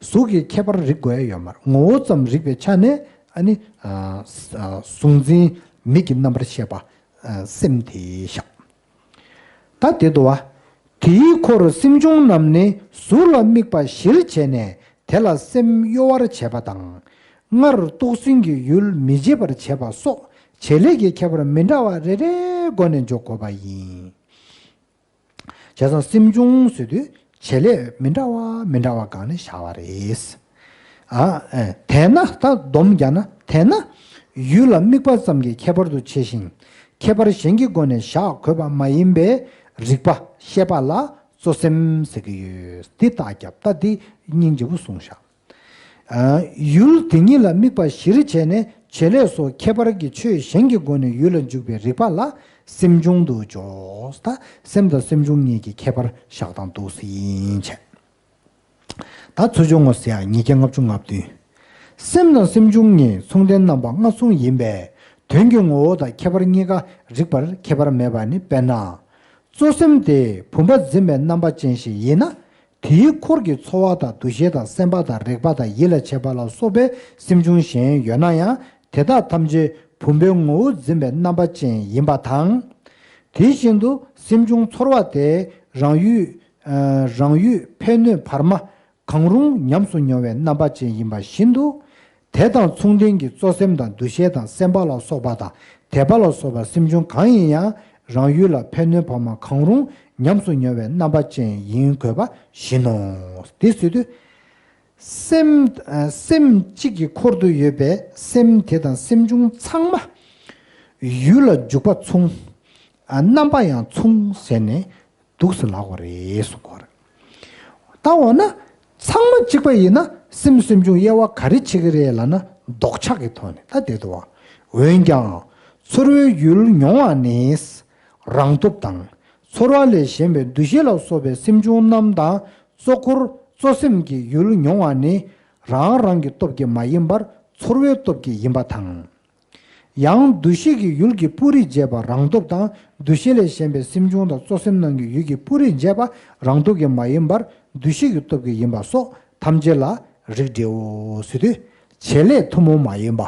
གཟུགས་ཀྱི་ཁྱད་པར་རིག་དགོས་ཡ་ཡོད་མ་རེད། ངོ་བོ་ཙམ་རིག་པའི་ཆ་ནས་ཨ་ནི། ཨ། ཨ། གཟུང་འཛིན་མིག་གི་རྣམ་པར་ཤེས་པ། ཨ། སེམས་དེ་བཞག་ད་དེ་འདུག་བ། དེའི་འཁོར་སེམས་བྱུང་རྣམས་ནི་གཟུགས་ལ་དམིགས་པ་གཞིར་བྱས་ནས་དེ་ལ་སེམས་གཡོ་བར་བྱེད་པ་དང་། སྔར་རྟོགས་ཟིན་གྱི་ཡུལ་མི་བརྗེད་པར་བྱེད་པ་སོགས་བྱེད་ལས་ཀྱི་ཁྱད་པར་མི་འདྲ་བ་རེ་རེའི་སྒོ་ནས་འཇོག་དགོས་པ་ཡིན། བྱས་ཙང་སེམས་བྱུང་ཟེར་དུས་བྱེད་ལས་མི་འདྲ་བ་མི་འདྲ་བ་སྒང་ནས་བཞག་པ་རེད། ཨ། ཨེ། དེས་ན་ད་སྡོམ་རྒྱག་ན། དེས་ན་ཡུལ་ལ་དམིགས་པ་ཙམ་གྱི་ཁྱད་པར་དུ་བྱས་ཤིང་ཁྱད་པར་གཞན་གྱི་སྒོ་ནས་བཞག་དགོས་པ་མ་ཡིན་པའི་རིག་པ་ཤེས་པ་ལ་གཙོ་སེམས་ཟེར་གྱི་ཡོད། འདི་རྟགས་རྒྱབ། ད་འདི་སྙིང་རྗེ་པོ་གསུངས་བཞག་ཨ། ཡུལ་དེ་ཉིད་ལ་དམིགས་པ་གཞིར་བྱས་ནས་བྱེད་ལས་སོགས་ཁྱད་པར་གྱི་ཆོས་གཞན་གྱི་སྒོ་ནས་ཡུལ་ལ་འཇུག་པའི་རིག་པ་ལ་སེམས་བྱུང་དུ་འཇོག་ད་སེམས་དང་སེམས་བྱུང་གཉིས་ཀྱི་ཁྱད་པར་བཞག་སྟངས་འདུག་སེ་ཡིན་བྱས། ད་ཚུར་སྦྱོང་ངོ་ཟེར་ཡ་ཉིས་བརྒྱ་ལྔ་བཅུ་ང་བདུན། སེམས་དང་སེམས་བྱུང་གཉིས་མཚུངས་ལྡན་རྣམ་པ་ལྔ་མཚུངས་ཡིན་པས་དོན་གྱི་ངོ་བོ་དང་ཁྱད་པར་གཉིས་ཀ་རིག་པར་ཁྱད་པར་མེད་པ་ནི། དཔེར་ན། གཙོ་སེམས་དེ་བུམ་པ་འཛིན་པའི་རྣམ་པ་ཅན་ཞིག་ཡིན་ན། དེའི་འཁོར་གྱི་ཚོར་བ་དང་འདུ་ཤེས་དང་སེམས་པ་དང་རེག་པ་དང་ཡིད་ལ་བྱེད་པ་ལ་སོགས་པའི་སེམས་བྱུང་གཞན་ཡོད་ན་ཡང་དེ་དག་ཐམས་ཅད་བུམ་པའི་ངོ་བོ་འཛིན་པའི་རྣམ་པ་ཅན་ཡིན་པ་དང་། དེ་བཞིན་དུ་སེམས་བྱུང་ཚོར་བ་དེ་རང་ཡུལ། ཨ། རང་ཡུལ་ཕན་གནོད་བར་མ་གང་རུང་ཉམས་སུ་མྱོང་བའི་རྣམ་པ་ཅན་ཡིན་པ་བཞིན་དུ། དེ་དང་མཚུངས་ལྡན་གྱི་གཙོ་སེམས་དང་འདུ་ཤེས་དང་སེམས་པ་ལ་སོགས་པ་དང་དད་པ་ལ་སོགས་པ་སེམས་བྱུང་གང་ཡིན་ཡང་རང་ཡུལ་ལ་ཕན་གནོད་བར་མ་གང་རུང་ཉམས་སུ་མྱོང་བའི་རྣམ་པ་ཅན་ཡིན་དགོས་པ་བཞིན་ནོ། དེ་ཟེར་དུས། སེམས། ཨ། སེམས་གཅིག་གི་འཁོར་དུ་ཡོད་པའི་སེམས་དེ་དང་སེམས་བྱུང་ཚང་མ་ཡུལ་ལ་འཇུག་པ་མཚུངས། ཨ། རྣམ་པ་ཡང་མཚུངས་ཟེར་ནས་འདུག་སེ་ལབ་དགོས་རེད་གསུང་གི་ཡོད་རེད། ད་འོ་ན་ཚང་མ་གཅིག་པ་ཡིན་ན་སེམས་སེམས་བྱུང་དབྱེ་བ་ག་རེ་ཕྱེ་གི་རེད་ལབ་ན་ལྡོག་ཆ་གི་ཐོག་ནས་ད་དེ་འདུག་བ། འོན་ཀྱང་ཚོར་བའི་ཡུལ་མྱོང་བ་ནི་རང་སྟོབས་དང་། ཚོར་བ་ལས་གཞན་པའི་འདུ་ཤེས་ལ་སོགས་པའི་སེམས་བྱུང་རྣམས་དང་གཙོ་འཁོར་གཙོ་སེམས་ཀྱི་ཡུལ་མྱོང་བ་ནི་རང་རང་གི་སྟོབས་ཀྱིས་མ་ཡིན་པར་ཚོར་བའི་སྟོབས་ཀྱིས་ཡིན་པ་དང་། ཡང་འདུ་ཤེས་ཀྱི་ཡུལ་གྱི་སྤུ་རིས་འབྱེད་པ་རང་སྟོབས་དང་འདུ་ཤེས་ལས་གཞན་པའི་སེམས་བྱུང་དང་གཙོ་སེམས་རྣམས་ཀྱི་ཡུལ་གྱི་སྤུ་རིས་འབྱེད་པ་རང་སྟོབས་ཀྱིས་མ་ཡིན་པར་འདུ་ཤེས་ཀྱི་སྟོབས་ཀྱིས་ཡིན་པ་སོགས་ཐམས་ཅད་ལ་རིགས་འགྲེའོ་ཟེར་དུས་བྱེད་ལས་ཐུན་མོང་མ་ཡིན་པ།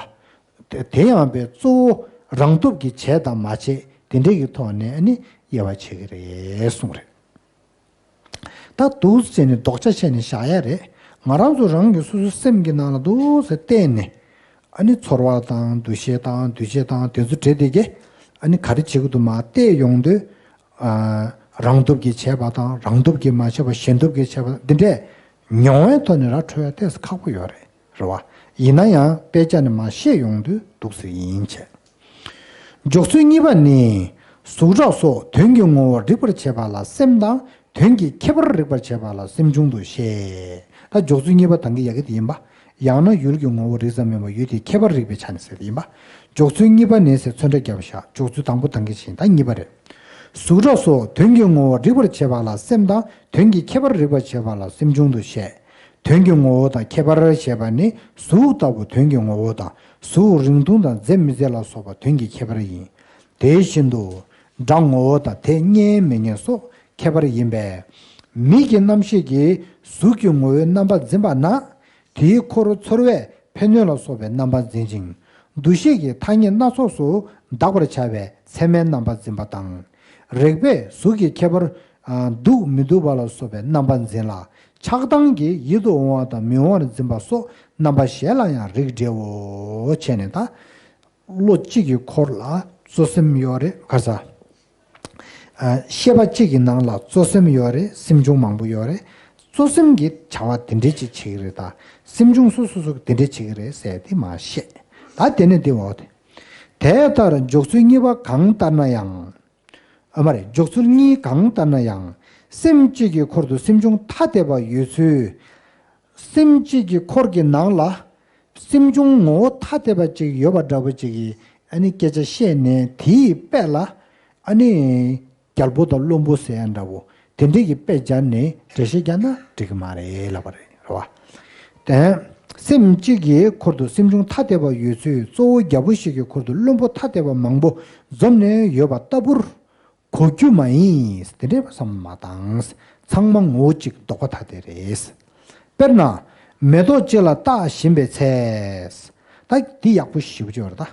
དེ་ཡང་པའི་གཙོ་བོ་རང་སྟོབས་ཀྱིས་བྱས་དང་མ་བྱས་དེ་འདྲའི་གི་ཐོག་ནས་ནི་དབྱེ་བ་ཕྱེ་གི་རེད་གསུངས་རེད། ད་འདུག་སེ་བྱས་ནས་ལྡོག་ཆ་བྱས་ནས་བཞག་ཡ་རེད། ང་རང་ཚོ་རང་གི་སོ་སོའི་སེམས་ཀྱི་ནང་ལ་འདུག་སེ་བལྟས་ནས་ཨ་ནི་ཚོར་བ་དང་འདུ་ཤེས་དང་འདུ་བྱེད་དང་དེ་ཚོ་འདྲེས་དེ་གས་ཨ་ནི་ག་རེ་བྱེད་ཀྱི་འདུག་མ་བལྟས་ཡོང་དུས། ཨ། རང་སྟོབས་ཀྱིས་བྱས་པ་དང་རང་སྟོབས་ཀྱིས་མ་བྱས་པ་གཞན་སྟོབས་ཀྱིས་བྱས་པ་འདི་འདྲས་མྱོང་བའི་ཐོག་ནས་ར་འཕྲོད་ཡ་ཏོག་ཙམ་ཁག་པོ་ཡོད་རེད། རེད་བ། ཡིན་ན་ཡང་དཔེ་ཆ་ནས་མར་ཤེས་ཡོང་དུས་འདུག་ཟེར་ཡིན་བྱས། འཇོག་ཚུལ་གཉིས་པ་ནི། གཟུགས་སྒྲ་སོགས་དོན་གྱི་ངོ་བོར་རིག་པར་བྱེད་པ་ལ་སེམས་དང་དོན་གྱི་ཁྱད་པར་རིག་པར་བྱེད་པ་ལ་སེམས་བྱུང་དུ་བཤད། ད་འཇོག་ཚུལ་གཉིས་པ་དང་གི་ཡ་གི་དེ་ཡིན་པ། ཡང་ན་ཡུལ་གྱི་ངོ་བོ་རིག་ཙམ་མིན་པ་ཡུལ་དེའི་ཁྱད་པར་རིག་པའི་ཆ་ནས་ཟེར་དེ་ཡིན་པ། འཇོག་ཚུལ་གཉིས་པ་ནི་ཟེར་ཚོན་ཁྲ་བརྒྱབ་བཞག་འཇོག་ཚུལ་དང་པོ་དང་གི་ཆེན་ད་གཉིས་པ་རེད། གཟུགས་སྒྲ་སོགས་དོན་གྱི་ངོ་བོར་རིག་པར་བྱེད་པ་ལ་སེམས་དང་དོན་གྱི་ཁྱད་པར་རིག་པར་བྱེད་པ་ལ་སེམས་བྱུང་དུ་བཤད། དོན་གྱི་ངོ་བོ་དང་ཁྱད་པར་ཞེས་པ་ནི་གཟུགས་ལྟ་བུ་དོན་གྱི་ངོ་བོ་དང་གཟུགས་རིང་ཐུང་དང་མཛེས་མི་མཛེས་ལ་སོགས་པ་དོན་གྱི་ཁྱད་པར་ཡིན། དེ་བཞིན་དུ་སྒྲ་ངོ་བོ་དང་དེ་སྙན་མི་སྙན་སོགས་ཁྱད་པར་ཡིན་པས། མིག་གི་རྣམ་ཤེས་ཀྱིས་གཟུགས་ཀྱི་ངོ་བོའི་རྣམ་པ་འཛིན་པ་ན། དེའི་འཁོར་ཚོར་བས་ཕན་གནོད་ལ་སོགས་པའི་རྣམ་པ་འཛིན་ཅིང་། འདུ་ཤེས་ཀྱིས་ཐ་སྙད་སྣ་ཚོགས་སུ་གདགས་པར་བྱ་བའི་ཚད་མའི་རྣམ་པ་འཛིན་པ་དང་། རེག་པས་གཟུགས་ཀྱི་ཁྱད་པར། ཨ། སྡུག་མི་སྡུག་པ་ལ་སོགས་པའི་རྣམ་པ་འཛིན་ལ། ཆགས་སྡང་གིས་ཡིད་དུ་འོང་བ་དང་མི་འོང་བར་འཛིན་པ་སོགས་རྣམ་པ་གཞན་ལ་ཡང་རིགས་འགྲེའོ། བྱས་ནས་ད། བློ་གཅིག་གི་འཁོར་ལ་གཙོ་སེམས་ཡོད་རེད་ག་ས། ཨ། ཤེས་པ་གཅིག་གི་ནང་ལ་གཙོ་སེམས་ཡོད་རེད། སེམས་བྱུང་མང་པོ་ཡོད་རེད། གཙོ་སེམས་ཀྱི་བྱ་བ་དེ་འདྲས་ཅིག་བྱེད་ཀྱི་རེད་ད། སེམས་བྱུང་སོ་སོ་སོ་དེ་འདྲས་བྱེད་ཀྱི་རེད་ཟེར་དེ་མ་བཤད། ད་དེ་ནས་དེ་འོག་དེ། དེ་ལྟར་འཇོག་ཚུལ་གཉིས་པ་གང་ལྟར་ན་ཡང་། ཨ་མ་རེད། འཇོག་ཚུལ་གཉིས་གང་ལྟར་ན་ཡང་། སེམས་གཅིག་གི་འཁོར་དུ་སེམས་བྱུང་ཐ་དད་པ་ཡོད་ཚུལ། སེམས་གཅིག་གི་འཁོར་གྱི་ནང་ལ། སེམས་བྱུང་ངོ་བོ་ཐ་དད་པ་ཅིག་ཡོད་པ་འདྲ་པོ་ཅིག་གི་ཨ་ནི་སྐད་ཆ་བཤད་ནས་དེའི་དཔེ་ལ་ཨ་ནི་རྒྱལ་པོ་དང་བློན་པོ་ཟེར་ཡ་འདྲ་པོ་དེ་འདྲས་ཀྱི་དཔེ་སྦྱར་ནས་འགྲེལ་བཤད་རྒྱག་ན་འགྲིག་གི་མ་རེད་ལབ་པ་རེད། རེད་བ། དེ་སེམས་གཅིག་གི་འཁོར་དུ་སེམས་བྱུང་ཐ་དད་པ་ཡོད་ཚུལ། གཙོ་བོ་རྒྱལ་པོ་ཞིག་གི་འཁོར་དུ་བློན་པོ་ཐ་དད་པ་མང་པོ་འཛོམས་ནས་ཡོད་པ་ལྟ་བུར། གོ་རྒྱུ་མ་ཡིན། དེ་འདྲའི་བསམ་བློ་མ་བཏང་། ཚང་མ་ངོ་བོ་གཅིག་ལྡོག་པ་ཐ་དད་རེད། དཔེར་ན། མེ་ཏོག་གཅིག་ལ་བལྟ་བཞིན་པའི་ཚེ། ད་འདི་ཡག་པོ་ཞིབ་ཅོར་ད།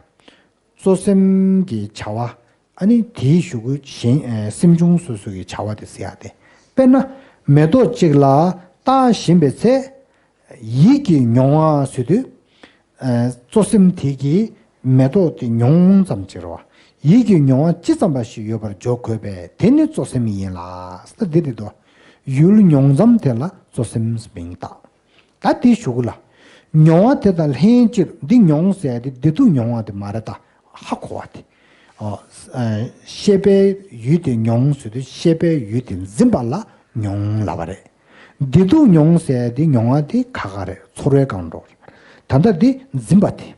གཙོ་སེམས་ཀྱི་བྱ་བ། ཨ་ནི་དེའི་གཞུག་གུ་གཞན་ཨེ་སེམས་བྱུང་སོ་སོ་གི་བྱ་བ་དེ་ཟེར་ཡ་དེ། དཔེར་ན། མེ་ཏོག་གཅིག་ལ་བལྟ་བཞིན་པའི་ཚེ། ཡིད་ཀྱི་མྱོང་བ་ཟེར་དུས། ཨ། གཙོ་སེམས་དེ་གིས་མེ་ཏོག་དེ་མྱོང་ཙམ་ཅིག་རེད་བ། ཡིད་ཀྱི་མྱོང་བ་ཅི་ཙམ་པ་ཞིག་ཡོད་པར་འཇོག་དགོས་པས་དེ་ནི་གཙོ་སེམས་ཡིན་ལ། ད་འདི་རེད་དོ། ཡུལ་མྱོང་ཙམ་དེ་ལ་གཙོ་སེམས་མིང་བཏགས། ད་དེའི་གཞུག་གུ་ལ། མྱོང་བ་དེ་དང་ལྷན་ཅིག་འདི་མྱོང་ཟེར་ཡ་དེ་བདེ་སྡུག་མྱོང་བ་དེ་མ་རེད་ད། ཧ་གོ་བ་དེ། ཨོ། ཨ། ཤེས་པའི་ཡུལ་དེ་མྱོང་ཟེར་དུས་ཤེས་པའི་ཡུལ་དེ་འཛིན་པ་ལ་མྱོང་ལབ་པ་རེད། བདེ་སྡུག་མྱོང་ཟེར་དེ་མྱོང་བ་དེ་ཁ་ཁ་རེད། ཚོར་བའི་སྒང་འགྲོ་རེད། ད་ལྟ་འདི་འཛིན་པ་དེ།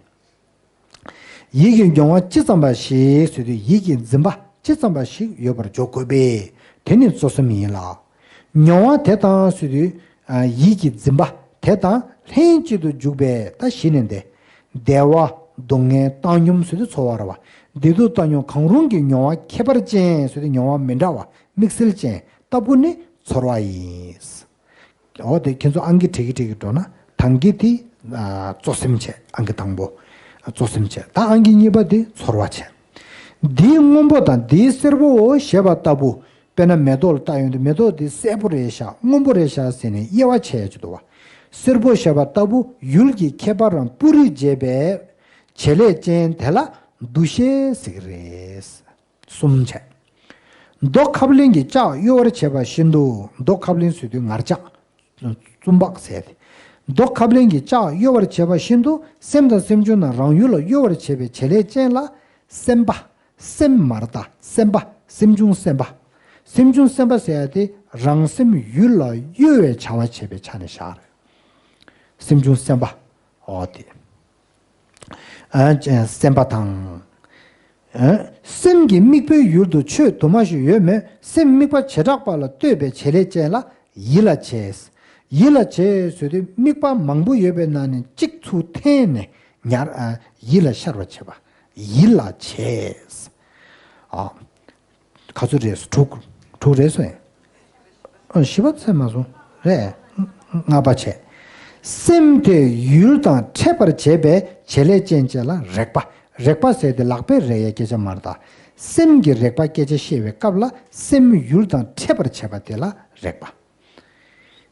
ཡིད་ཀྱི་མྱོང་བ་ཅི་ཙམ་པ་ཞིག་ཟེར་དུས་ཡིད་ཀྱི་འཛིན་པ་ཅི་ཙམ་པ་ཞིག་ཡོད་པར་འཇོག་དགོས་པས་དེ་ནི་གཙོ་སེམས་ཡིན་ལ། མྱོང་བ་དེ་དང་ཟེར་དུས། ཨ། ཡིད་ཀྱི་འཛིན་པ་དེ་དང་ལྷན་ཅིག་ཏུ་འཇུག་པས་ད་གཞི་ནས་འདི། བདེ་བ། སྡུག་བསྔལ། བཏང་སྙོམས་ཟེར་དུས་ཚོར་བ་རེད་བ། བདེ་སྡུག་བཏང་སྙོམས་གང་རུང་གི་མྱོང་བ་ཁྱད་པར་ཅན་ཟེར་དུས་མྱོང་བ་མི་འདྲ་བ་དམིགས་བསལ་ཅན་ལྟ་བུ་ནི་ཚོར་བ་ཡིན། འོ་དེ་ཁྱེད་ཚོ་ཨང་ཀི་བྲིས་ཀྱི་བྲིས་ཀྱི་འགྲོ་ན་དང་གི་དེ། ཨ། གཙོ་སེམས་བྱས། ཨང་ཀི་དང་པོ་གཙོ་སེམས་བྱས། ད་ཨང་ཀི་གཉིས་པ་དེ་ཚོར་བ་བྱས། འདིའི་སྔོན་པོ་དང་འདིའི་སེར་པོའོ་ཞེས་པ་ལྟ་བུ། དཔེར་ན་མེ་ཏོག་ལ་བལྟ་ཡོང་དུས་མེ་ཏོག་འདི་སེར་པོ་རེད་ཤག་སྔོན་པོ་རེད་ཤག་ཟེར་ནས་དབྱེ་བ་ཕྱེ་ཡ་ཅིག་འདུག་བ། སེར་པོ་ཞེས་པ་ལྟ་བུ་ཡུལ་གྱི་ཁྱད་པར་རམ་སྤུ་རིས་འབྱེད་པའི་བྱེད་ལས་ཅན་དེ་ལ་འདུ་ཤེས་ཟེར་གྱི་རེད། གསུམ་བྱས། མདོ་ཁབ་ལེན་གྱི་ལྕགས་གཡོ་བར་བྱེད་པ་བཞིན་དུ། མདོ་ཁབ་ལེན་ཟེར་དུས་ངར་ལྕགས། བཙུན་པག་ཟེར་ཏེ། མདོ་ཁབ་ལེན་གྱི་ལྕགས་གཡོ་བར་བྱེད་པ་བཞིན་དུ་སེམས་དང་སེམས་བྱུང་རྣམས་རང་ཡུལ་ལ་གཡོ་བར་བྱེད་པའི་བྱེད་ལས་ཅན་ལ་སེམས་པ། སེམས་མ་རེད་ད། སེམས་པ། སེམས་བྱུང་སེམས་པ། སེམས་བྱུང་སེམས་པ་ཟེར་ཡ་དེ་རང་སེམས་ཡུལ་ལ་གཡོ་བའི་བྱ་བ་བྱེད་པའི་ཆ་ནས་བཞག་རེད། སེམས་བྱུང་སེམས་པ། འོ་དེ། ཨ། སེམས་པ་དང་། ཨ། སེམས་ཀྱི་དམིགས་པའི་ཡུལ་དུ་ཆོས་དུ་མ་ཞིག་ཡོད་མོད་སེམས་དམིགས་པ་བྱེ་བྲག་པ་ལ་ལྟོས་པའི་བྱེད་ལས་ཅན་ལ་ཡིད་ལ་བྱེད། ཡིད་ལ་བྱེད་ཟེར་དུས་དམིགས་པ་མང་པོ་ཡོད་པའི་ནང་ནས་གཅིག་ཚུར་འཐེན་ནས་ཉར། ཨ། ཡིད་ལ་ཤར་བར་བྱེད་པ། ཡིད་ལ་བྱེད། ཨ། ག་ཚོད་རེད། དྲུག་དྲུག་རེད་སོང་། ཨ། བཞི་པ་ཚད་མ་སོང་རེད། ལྔ་པ་བྱས། སེམས་དེ་ཡུལ་དང་འཕྲད་པར་བྱེད་པའི་བྱེད་ལས་ཅན་བཅས་ལ་རེག་པ། རེག་པ་ཟེར་དེ་ལག་པས་རེག་ཡའི་སྐད་ཆ་མ་རེད་ད། སེམས་ཀྱི་རེག་པ་སྐད་ཆ་བཤད་པའི་སྐབས་ལ་སེམས་ཡུལ་དང་འཕྲད་པར་བྱེད་པ་དེ་ལ་རེག་པ།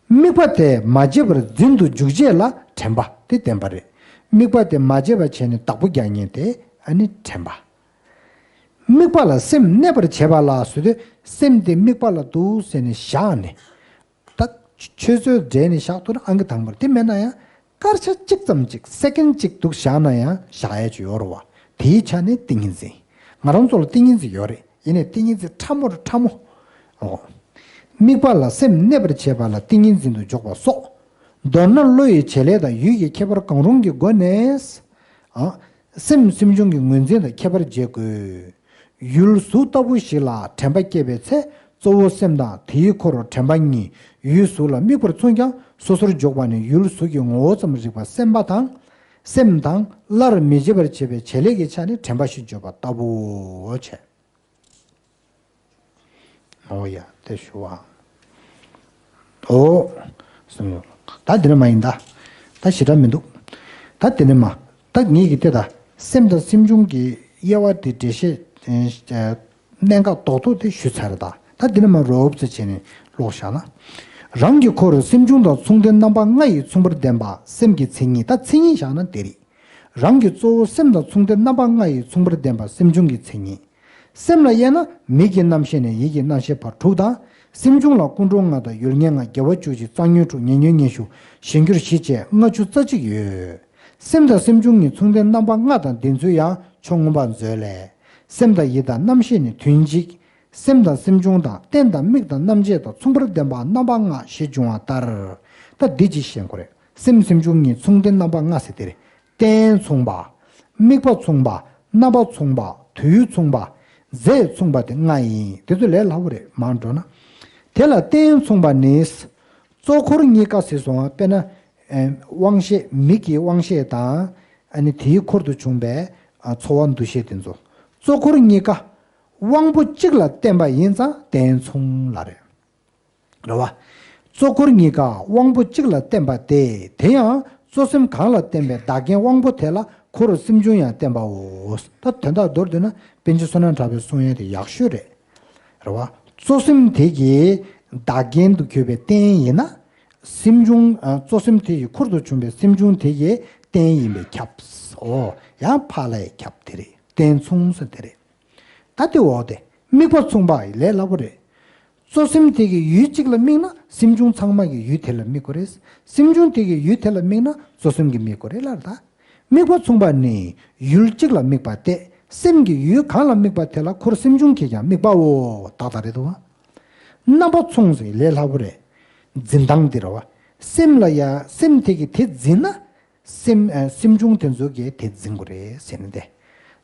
དམིགས་པ་དེ་མ་བརྗེད་པར་འཛིན་དུ་འཇུག་བྱེད་ལ་དྲན་པ་དེ་བདེན་པ་རེད། དམིགས་པ་དེ་མ་བརྗེད་པ་བྱས་ནས་བདག་པོ་རྒྱག་མཁན་དེ་ཨ་ནི་དྲན་པ། དམིགས་པ་ལ་སེམས་གནས་པར་བྱེད་པ་ལ་ཟེར་དུས་སེམས་དེ་དམིགས་པ་ལ་འདུག་ཟེར་ནས་བཞག་ནས། ད་ཆོས་ཚོད་འདྲེས་ནས་བཞག་ཐུབ་ན་ཨང་ཀི་དང་པོར་དེ་མེད་ན་ཡང་ སྐར་ཆ་གཅིག་ཙམ་ཅིག་སེ་ཀན་གཅིག་འདུག་བཞག་ན་ཡང་བཞག་ཡས་ཅིག་ཡོད་རེད་བ། དེའི་ཆ་ནས་ཏིང་ངེ་འཛིན། ང་རང་ཚོ་ལ་ཏིང་ངེ་འཛིན་ཡོད་རེད། ཡིན་ནའི་ཏིང་ངེ་འཛིན་ཕྲ་མོ་རེད། ཕྲ་མོ། ཨོ། དམིགས་པ་ལ་སེམས་གནས་པར་བྱེད་པ་ལ་ཏིང་ངེ་འཛིན་དུ་འཇོག་པ་སོགས། མདོར་ན་བློ་ཡི་བྱེད་ལས་དང་ཡུལ་གྱི་ཁྱད་པར་གང་རུང་གི་སྒོ་ནས། ཨ། སེམས་སེམས་བྱུང་གི་ངོས་འཛིན་དང་ཁྱད་པར་འབྱེད་དགོས། ཡུལ་གཟུགས་ལྟ་བུ་ཞིག་ལ་དྲན་པ་སྐྱེས་པའི་ཚེ། གཙོ་བོ་སེམས་དང་དེའི་འཁོར་དྲན་པ་གཉིས་ཡུལ་གཟུགས་ལ་དམིགས་པར་མཚུངས་ཀྱང་། སོ་སོར་འཇོག་པ་ནི་ཡུལ་གཟུགས་ཀྱི་ངོ་བོ་ཙམ་རིག་པ་སེམས་པ་དང་། སེམས་དང་སླར་མི་བརྗེད་པར་བྱེད་པའི་བྱེད་ལས་ཀྱི་ཆ་ནས་དྲན་པ་ཞེས་བརྗོད་པ་ལྟ་བུའོ། བྱས། ཨོ་ཡ། དེ་ཞུ་བ། ཨོ། སོང་ཡོད། ད་དེ་ནས་མ་ཡིན་ད། ད་ཞེ་དྲག་མི་འདུག་ད་དེ་ནས་མ། ད་ངེད་ཀྱི་དེ་ད། སེམས་དང་སེམས་བྱུང་གི་དབྱེ་བ་དེ་འགྲེལ་བཤད། ཨེ། གནད་འགག་རྡོག་རྡོག་དེ་ཞུས་ཚར་ད། ད་དེ་ནས་མ་རོབ་ཙམ་བྱས་ནས་ཀློག་བཞག་ན། རང་གི་འཁོར་སེམས་བྱུང་དང་མཚུངས་ལྡན་རྣམ་པ་ལྔ་ཡིས་མཚུངས་པར་ལྡན་པ་སེམས་ཀྱི་མཚན་ཉིད། ད་མཚན་ཉིད་བཞག་ན་དེ་རེད། རང་གི་གཙོ་བོ་སེམས་དང་མཚུངས་ལྡན་རྣམ་པ་ལྔ་ཡིས་མཚུངས་པར་ལྡན་པ་སེམས་བྱུང་གི་མཚན་ཉིད། སེམས་ལ་དབྱེ་ན་མིག་གི་རྣམ་ཤེས་ནས་ཡིད་ཀྱི་རྣམ་ཤེས་བར་དྲུག་དང་། སེམས་བྱུང་ལ་ཀུན་འཁྲུལ་ལྔ་དང་ཡུལ་ངེས་ལྔ། རྒྱལ་བ་བཅུ་གཅིག་རྩ་ཉོན་དྲུག་ཉེ་ཉོན་ཉི་ཤུ། གཞན་འགྱུར་བཞི་བཅས་ལྔ་བཅུ་རྩ་གཅིག་ཡོད། སེམས་དང་སེམས་བྱུང་གཉིས་མཚུངས་ལྡན་རྣམ་པ་ལྔ་དང་ལྡན་ཚུལ་ཡང་ཆོས་མངོན་པ་མཛོད་ལས། སེམས་དང་ཡིད་དང་རྣམ་ཤེས་ནི་དོན་གཅིག་སེམས་དང་སེམས་བྱུང་དང་རྟེན་དང་དམིགས་དང་རྣམ་བཅད་དང་མཚུངས་པར་ལྡན་པ་རྣམ་པ་ལྔ་ཞེས་འབྱུང་བ་ལྟར། ད་འདི་ཅིག་ཤེས་དགོས་རེད། སེམས་སེམས་བྱུང་གཉིས་མཚུངས་ལྡན་རྣམ་པ་ལྔ་ཟེར་དེ་རེད། རྟེན་མཚུངས་པ། དམིགས་པ་མཚུངས་པ། རྣམ་པ་མཚུངས་པ། དུས་མཚུངས་པ་དེ་ལྔ་ཡིན། དེ་ཚོ་ལས་སླ་པོ་རེད། མར་འགྲོ་ན། དེ་ལ་རྟེན་མཚུངས་པ་ནི། གཙོ་འཁོར་གཉིས་ཀ་ཟེར་སོང་བ། དཔེར་ན། ཨེ། དབང་ཤེས། མིག་གི་དབང་ཤེས་དང་། ཨ་ནི་དེའི་འཁོར་དུ་བྱུང་བའི། ཨ། ཚོར་བ་འདུ་ཤེས་དེ་ཚོ། གཙོ་འཁོར་གཉིས་ཀ་དབང་པོ་གཅིག་ལ་བརྟེན་པ་ཡིན་ཙང་རྟེན་མཚུངས་ལ་རེད། རེད་བ། གཙོ་འཁོར་གཉིས་ཀ་དབང་པོ་གཅིག་ལ་བརྟེན་པ་སྟེ། དེ་ཡང་གཙོ་སེམས་གང་ལ་བརྟེན་པའི་བདག་རྐྱེན་དབང་པོ་དེ་ལ་འཁོར་སེམས་བྱུང་ཡང་བརྟེན་པའོ། ད་དོན་དག་མདོར་བསྡུས་ན་པཎ་ཆེན་བསོད་ནམས་གྲགས་པའི་གསུང་ཡོན་དེ་ཡག་ཤོས་རེད། རེད་བ། གཙོ་སེམས་དེ་གི་བདག་རྐྱེན་དུ་གྱུར་པའི་རྟེན་ཡིན་ན། སེམས་བྱུང་། ཨ། གཙོ་སེམས་དེ་ཡི་འཁོར་དུ་བྱུང་བའི་སེམས་བྱུང་དེ་གི་རྟེན་ཡིན་པས་ཁྱབ། ཨོ། ཡང་ཕར་ལ་ཡང་ཁྱབ། དེ་རེད། རྟེན་མཚུངས་ཟེར་དེ་རེད། ད་དེ་འོག་དེ་དམིགས་པ་མཚུངས་པ་ལས་སླ་པོ་རེད། གཙོ་སེམས་དེ་གི་ཡུལ་གཅིག་ལ་དམིགས་ན་སེམས་བྱུང་ཚང་མ་གི་ཡུལ་དེ་ལ་དམིགས་དགོས་རེད། སེམས་བྱུང་དེ་གི་ཡུལ་དེ་ལ་དམིགས་ན་གཙོ་སེམས་ཀྱི་དམིགས་དགོས་རེད་ལབ་ད། དམིགས་པ་མཚུངས་པ་ནི་ཡུལ་གཅིག་ལ་དམིགས་པ་སྟེ། སེམས་ཀྱི་ཡུལ་གང་ལ་དམིགས་པ་དེ་ལ་འཁོར་སེམས་བྱུང་གིས་ཀྱང་དམིགས་པའོ། ཏག་ཏག་རེད་དོ། རྣམ་པ་མཚུངས་ཟེར་ལས་སླ་པོ་རེད། འཛིན་སྟངས་འདི་རེད་བ། སེམས་ལ་ཡ། སེམས་དེ་གིས་དེ་འཛིན་ན། སེམས། ཨ། སེམས་བྱུང་དེ་ཚོ་གིས་དེ་འཛིན་དགོས་རེད་ཟེར་ནས་ཏེ།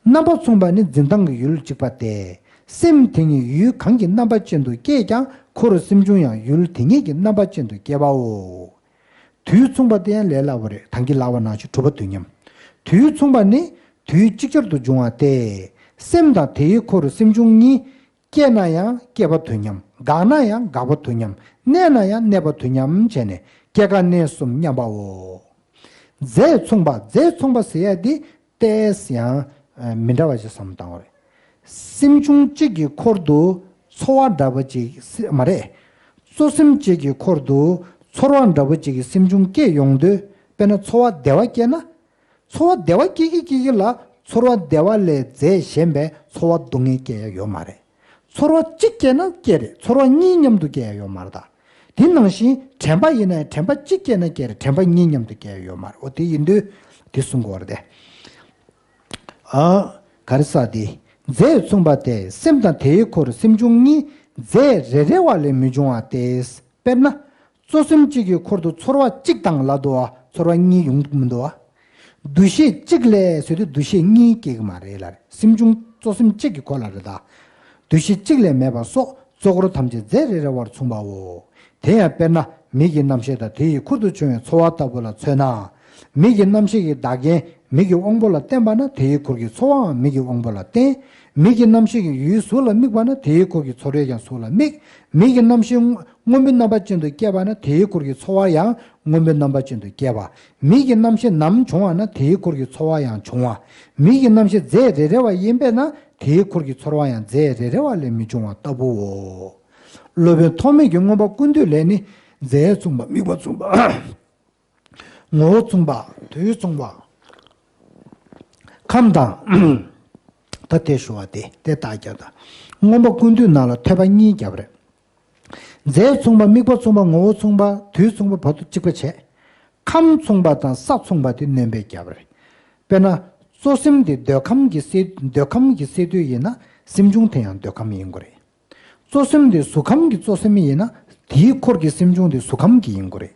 རྣམ་པ་མཚུངས་པ་ནི་འཛིན་སྟངས་ཀྱི་ཡུལ་གཅིག་པ་སྟེ། སེམས་དེ་ཉིད་ཡུལ་གང་གི་རྣམ་པ་ཅན་དུ་སྐྱེས་ཀྱང་འཁོར་སེམས་བྱུང་ཡང་ཡུལ་དེ་ཉིད་ཀྱི་རྣམ་པ་ཅན་དུ་སྐྱེ་བའོ། དུས་མཚུངས་པ་དེ་ཡང་ལས་སླ་པོ་རེད། ད་གིན་ལབ་པ་ནང་བཞིན་གྲུབ་པ་དུས་མཉམ། དུས་མཚུངས་པ་ནི་དུས་ཅིག་ཅར་དུ་འབྱུང་བ་སྟེ། སེམས་དང་དེའི་འཁོར་སེམས་བྱུང་གཉིས། སྐྱེས་ན་ཡང་སྐྱེས་པ་དུས་མཉམ། འགག་ན་ཡང་འགག་པ་དུས་མཉམ། གནས་ན་ཡང་གནས་པ་དུས་མཉམ་བྱས་ནས་སྐྱེ་རྒ་གནས་གསུམ་མཉམ་པའོ། རྫས་མཚུངས་པ། རྫས་མཚུངས་པ་ཟེར་ཡ་འདི་ཏོག་ཙམ་ཡང་མི་འདྲ་བ་ཞིག་བསམ་བཏང་བ་རེད། སེམས་བྱུང་གཅིག་གི་འཁོར་དུ་ཚོར་བ་འདྲ་བོ་ཅིག་སེ་མ་རེད། གཙོ་སེམས་གཅིག་གི་འཁོར་དུ་ཚོར་བ་འདྲ་བོ་ཅིག་གི་སེམས་བྱུང་སྐྱེ་ཡོང་དུས། དཔེར་ན་ཚོར་བ་བདེ་བ་སྐྱེས་ན། ཚོར་བ་བདེ་བ་སྐྱེ་གི་སྐྱེ་གི་ལ་ཚོར་བ་བདེ་བ་ལས་རྫས་གཞན་པའི་ཚོར་བ་སྡུག་བསྔལ་སྐྱེ་ཡ་ཡོད་མ་རེད། ཚོར་བ་གཅིག་སྐྱེས་ན་སྐྱེ་རེད། ཚོར་བ་གཉིས་མཉམ་དུ་སྐྱེ་ཡ་ཡོད་མ་རེད་ད། དེ་ནང་བཞིན་དྲན་པ་ཡིན་ན་ཡང་དྲན་པ་གཅིག་སྐྱེས་ན་སྐྱེ་རེད། དྲན་པ་གཉིས་མཉམ་དུ་སྐྱེ་ཡ་ཡོད་མ་རེད། འོ་དེ་ཡིན་དུས་དེ་གསུང་དགོས་རེད་དེ། ཨ། ག་རེ་ཟེར་དེ། རྫས་མཚུངས་པ་སྟེ། སེམས་དང་དེའི་འཁོར་སེམས་བྱུང་གཉིས་རྫས་རེ་རེ་བ་ལས་མི་འབྱུང་བ་སྟེ། དཔེར་ན། གཙོ་སེམས་གཅིག་གི་འཁོར་དུ་ཚོར་བ་གཅིག་དང་ལབ་འདུག་བ། ཚོར་བ་གཉིས་ཡོང་གི་མི་འདུག་བ། འདུ་ཤེས་གཅིག་ལས་ཟེར་དུས་འདུ་ཤེས་གཉིས་སྐྱེ་གི་མ་རེད་ལབ་རེད། སེམས་བྱུང་གཙོ་སེམས་གཅིག་གི་འཁོར་ལ་རེད་ད། འདུ་ཤེས་གཅིག་ལས་མེད་པ་སོགས་གཙོ་འཁོར་ཐམས་ཅད་རྫས་རེ་རེ་བར་མཚུངས་པའོ། དེ་ཡང་དཔེར་ན་མིག་གི་རྣམ་ཤེས་དང་དེ་ཡི་འཁོར་དུ་བྱུང་བའི་ཚོར་བ་ལྟ་བུ་ལ་མཚོན་ན། མིག་གི་རྣམ་ཤེས་ཀྱི་བདག་རྐྱེན་མིག་གི་དབང་པོ་ལ་བརྟེན་པ་ན་དེའི་འཁོར་གྱི་ཚོར་བའང་མིག་གི་དབང་པོ་ལ་བརྟེན། མིག་གི་རྣམ་ཤེས་ཀྱི་ཡུལ་གཟུགས་ལ་དམིགས་པ་ན་དེའི་འཁོར་གྱི་ཚོར་བས་ཀྱང་གཟུགས་ལ་དམིགས། མིག་གི་རྣམ་ཤེས་སྔོན་པོའི་རྣམ་པ་ཅན་དུ་སྐྱེས་པ་ན་དེའི་འཁོར་གྱི་ཚོར་བ་ཡང་སྔོན་པོའི་རྣམ་པ་ཅན་དུ་སྐྱེས་པ། མིག་གི་རྣམ་ཤེས་ནམ་བྱུང་བ་ན་དེའི་འཁོར་གྱི་ཚོར་བ་ཡང་བྱུང་བ། མིག་གི་རྣམ་ཤེས་རྫས་རེ་རེ་བ་ཡིན་པས་ན་དེའི་འཁོར་གྱི་ཚོར་བ་ཡང་རྫས་རེ་རེ་བ་ལས་མི་འབྱུང་བ་ལྟ་བུའོ། སློབ་དཔོན་ཐོགས་མེད་ཀྱིས་མངོན་པ་ཀུན་བཏུས་ལས་ནི། རྫས་མཚུངས་པ། དམིགས་པ་མཚུངས་པ། ངོ་བོ་མཚུངས་པ། དུས་མཚུངས་པ། ཁམས་དང་། ད་དེ་ཞུ་བ་དེ་དེ་རྟགས་བརྒྱབ་དང་། མངོན་པ་ཀུན་བཏུས་ནང་ལ་ཐོད་པ་གཉིས་བརྒྱབ་རེད། རྫས་མཚུངས་པ། དམིགས་པ་མཚུངས་པ། ངོ་བོ་མཚུངས་པ། དུས་མཚུངས་པ། བར་དུ་གཅིག་པ་བྱས། ཁམས་མཚུངས་པ་དང་ས་མཚུངས་པ་དེ་སྣོན་པས་བརྒྱབ་པ་རེད། དཔེར་ན། གཙོ་སེམས་དེ་འདོད་ཁམས་ཀྱི་སས་འདོད་ཁམས་ཀྱི་སས་བསྡུས་ཡིན་ན་སེམས་བྱུང་དེ་ཡང་འདོད་ཁམས་ཡིན་དགོས་རེད། གཙོ་སེམས་དེ་གཟུགས་ཁམས་ཀྱི་གཙོ་སེམས་ཡིན་ན་དེའི་འཁོར་གྱི་སེམས་བྱུང་དེ་གཟུགས་ཁམས་ཀྱི་ཡིན་དགོས་རེད།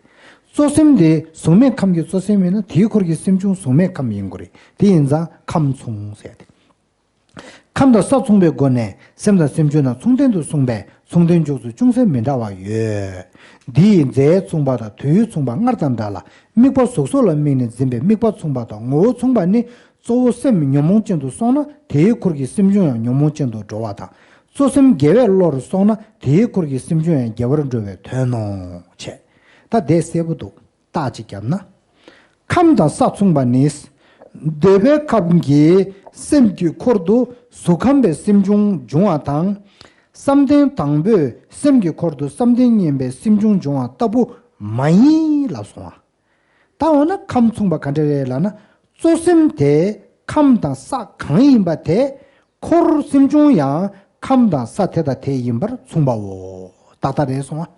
གཙོ་སེམས་དེ་གཟུགས་མེད་ཁམས་ཀྱི་གཙོ་སེམས་ཡིན་ན་དེའི་འཁོར་གྱི་སེམས་བྱུང་གཟུགས་མེད་ཁམས་ཡིན་དགོས་རེད། དེ་ཡིན་ཙང་ཁམས་མཚུངས་ཟེར་ཏེ། ཁམས་དང་ས་མཚུངས་པའི་སྒོ་ནས་སེམས་དང་སེམས་བྱུང་ན་མཚུངས་ལྡན་དུ་གསུངས་པས་མཚུངས་ལྡན་འཇོག་ཚུལ་ཅུང་ཟད་མི་འདྲ་བ་ཡོད། འདི་ཡི་རྫས་མཚུངས་པ་དང་དུས་མཚུངས་པ་སྔར་དང་འདྲ་ལ་དམིགས་པ་གཟུགས་སོགས་ལ་དམིགས་ནས་འཛིན་པའི་དམིགས་པ་མཚུངས་པ་དང་ངོ་བོ་མཚུངས་པ་ནི། གཙོ་བོ་སེམས་ཉོན་མོངས་ཅན་དུ་སོང་ན་དེའི་འཁོར་གྱི་སེམས་བྱུང་ཡང་ཉོན་མོངས་ཅན་དུ་འགྲོ་བ་དང་། གཙོ་སེམས་དགེ་བའི་བློ་རུ་སོང་ན་དེའི་འཁོར་གྱི་སེམས་བྱུང་ཡང་དགེ་བར་འགྲོ་བའི་དོན་ནོ། བྱས། ད་དེ་གསལ་པོ་འདུག་རྟགས་གཅིག་བརྒྱབ་ན། ཁམས་དང་ས་མཚུངས་པ་ནི། འདོད་པའི་ཁམས་ཀྱི་སེམས་ཀྱི་འཁོར་དུ་གཟུགས་ཁམས་པའི་སེམས་བྱུང་འབྱུང་བ་དང་། བསམ་གཏན་དང་པོས་སེམས་ཀྱི་འཁོར་དུ་བསམ་གཏན་བསྙེན་པའི་སེམས་བྱུང་འབྱུང་བ་ལྟ་བུ་མ་ཡིན་ལབ་སོང་བ། ད་འོ་ན་ཁམས་མཚུངས་པ་ག་འདྲ་རེད་ལབ་ན། གཙོ་སེམས་དེ་ཁམས་དང་ས་གང་ཡིན་པ་དེ། འཁོར་སེམས་བྱུང་ཡང་ཁམས་དང་ས་དེ་དང་དེ་ཡིན་པར་མཚུངས་པའོ། ཏག་ཏག་རེད་སོང་བ།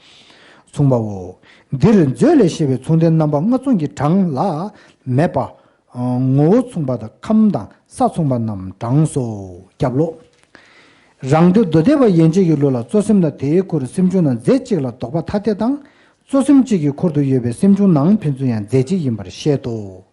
མཚུངས་པའོ། འདིར་མཛོད་ལས་བཤད་པའི་མཚུངས་ལྡན་རྣམ་པ་ལྔ་མཚུངས་ཀྱི་གྲངས་ལ་མེད་པ། ངོ་བོ་མཚུངས་པ་དང་ཁམས་དང་ས་མཚུངས་པ་རྣམས་གྲངས་སོ། རྒྱབ་ལོགས། རང་སྡེ་མདོ་སྡེ་པ་ཡན་ཆད་ཀྱི་ལུགས་ལ་གཙོ་སེམས་དང་དེའི་འཁོར་སེམས་བྱུང་རྣམས་རྫས་གཅིག་ལ་ལྡོག་པ་ཐ་དད་དང་། གཙོ་སེམས་གཅིག་གི་འཁོར་དུ་ཡོད་པའི་སེམས་བྱུང་ནང་ཕན་ཚུན་ཡང་རྫས་གཅིག་ཡིན་པར་བཤད་དོ།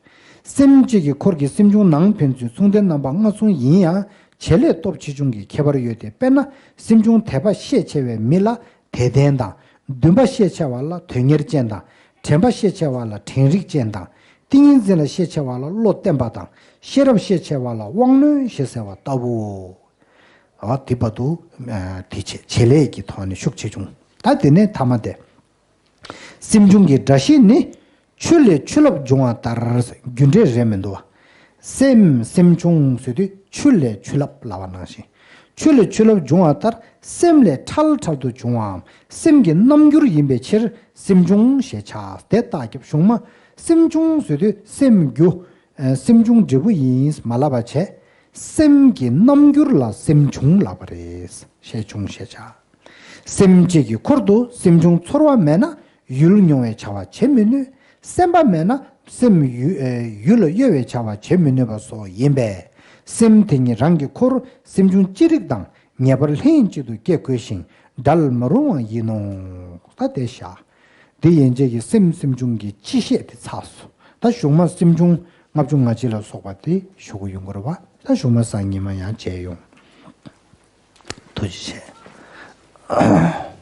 སེམས་གཅིག་གི་འཁོར་གྱི་སེམས་བྱུང་ནང་ཕན་ཚུན་མཚུངས་ལྡན་རྣམ་པ་ལྔ་མཚུངས་ཡིན་ཡང་བྱེད་ལས་སྟོབས་ཆེ་ཆུང་གི་ཁྱད་པར་ཡོད་དེ། དཔེར་ན་སེམས་བྱུང་དད་པ་ཤས་ཆེ་བའི་མི་ལ་དད་ལྡན་དང་། འདུན་པ་ཤས་ཆེ་བ་ལ་དོན་གཉེར་ཅན་དང་། དྲན་པ་ཤས་ཆེ་བ་ལ་དྲན་རིག་ཅན་དང་། ཏིང་ངེ་འཛིན་ལ་ཤས་ཆེ་བ་ལ་བློ་བརྟན་པ་དང་། ཤེས་རབ་ཤས་ཆེ་བ་ལ་དབང་རྣོན་ཞེས་ཟེར་བ་ལྟ་བུའོ། འོ་དེ་བར་དུ་དེ་བྱེད་བྱེད་ལས་ཀྱི་ཐོག་ནས་ཤུགས་ཆེ་ཆུང་། ད་དེ་ནས་ཐ་མ་དེ། སེམས་བྱུང་གི་སྒྲ་ཤེས་ནི། ཆུ་ལས་ཆུ་རླབས་འབྱུང་བ་ལྟར། རྒྱུ་འབྲས་རེད་མི་འདུག་བ། སེམས་སེམས་བྱུང་ཟེར་དུས་ཆུ་ལས་ཆུ་རླབས་ལབ་པ་ནང་བཞིན། ཆུ་ལས་ཆུ་རླབས་འབྱུང་བ་ལྟར་སེམས་ལས་ཕྲལ་ཕྲལ་དུ་བྱུང་བའམ་སེམས་ཀྱི་རྣམ་འགྱུར་ཡིན་པའི་ཕྱིར་སེམས་བྱུང་ཞེས་བྱ། དེ་རྟགས་རྒྱབ་གཞུང་མ། སེམས་བྱུང་ཟེར་དུས་སེམས་རྒྱུ། སེམས་བྱུང་འབྲས་བུ་ཡིན་མ་ལབ་པ་བྱས། སེམས་ཀྱི་རྣམ་འགྱུར་ལ་སེམས་བྱུང་ལབ་པ་རེད། ཤས་ཆུང་ཞེས་བྱ། སེམས་གཅིག་གི་འཁོར་དུ་སེམས་བྱུང་ཚོར་བ་མེད་ན་ཡུལ་མྱོང་བའི་བྱ་བ་བྱེད་མི་ནུས། སེམས་པ་མེད་ན་སེམས་ཡུལ་ཡུལ་ལ་གཡོ་བའི་བྱ་བ་བྱེད་མི་ནུས་པ་སོགས་ཡིན་པས། སེམས་དེ་ཉིད་རང་གི་འཁོར་སེམས་བྱུང་ཅི་རིགས་དང་ངེས་པར་ལྷན་ཅིག་ཏུ་སྐྱེ་དགོས་ཤིང་འབྲལ་མི་རུང་བ་ཡིན་ནོ། ད་དེ་བཞག་འདི་ཡན་ཆད་ཀྱི་སེམས་སེམས་བྱུང་གི་སྤྱི་བཤད་དེ་ཚར་སོང་། ད་གཞུག་མ་སེམས་བྱུང་ལྔ་བཅུ་ང་གཅིག་ལ་སོགས་པ་དེ་ཞུ་གི་ཡོང་གི་རེད་བ། ད་གཞུག་མ་སང་ཉིན་མ་ཡང་མཇལ་ཡོང་། ཐུགས་རྗེ་ཆེ།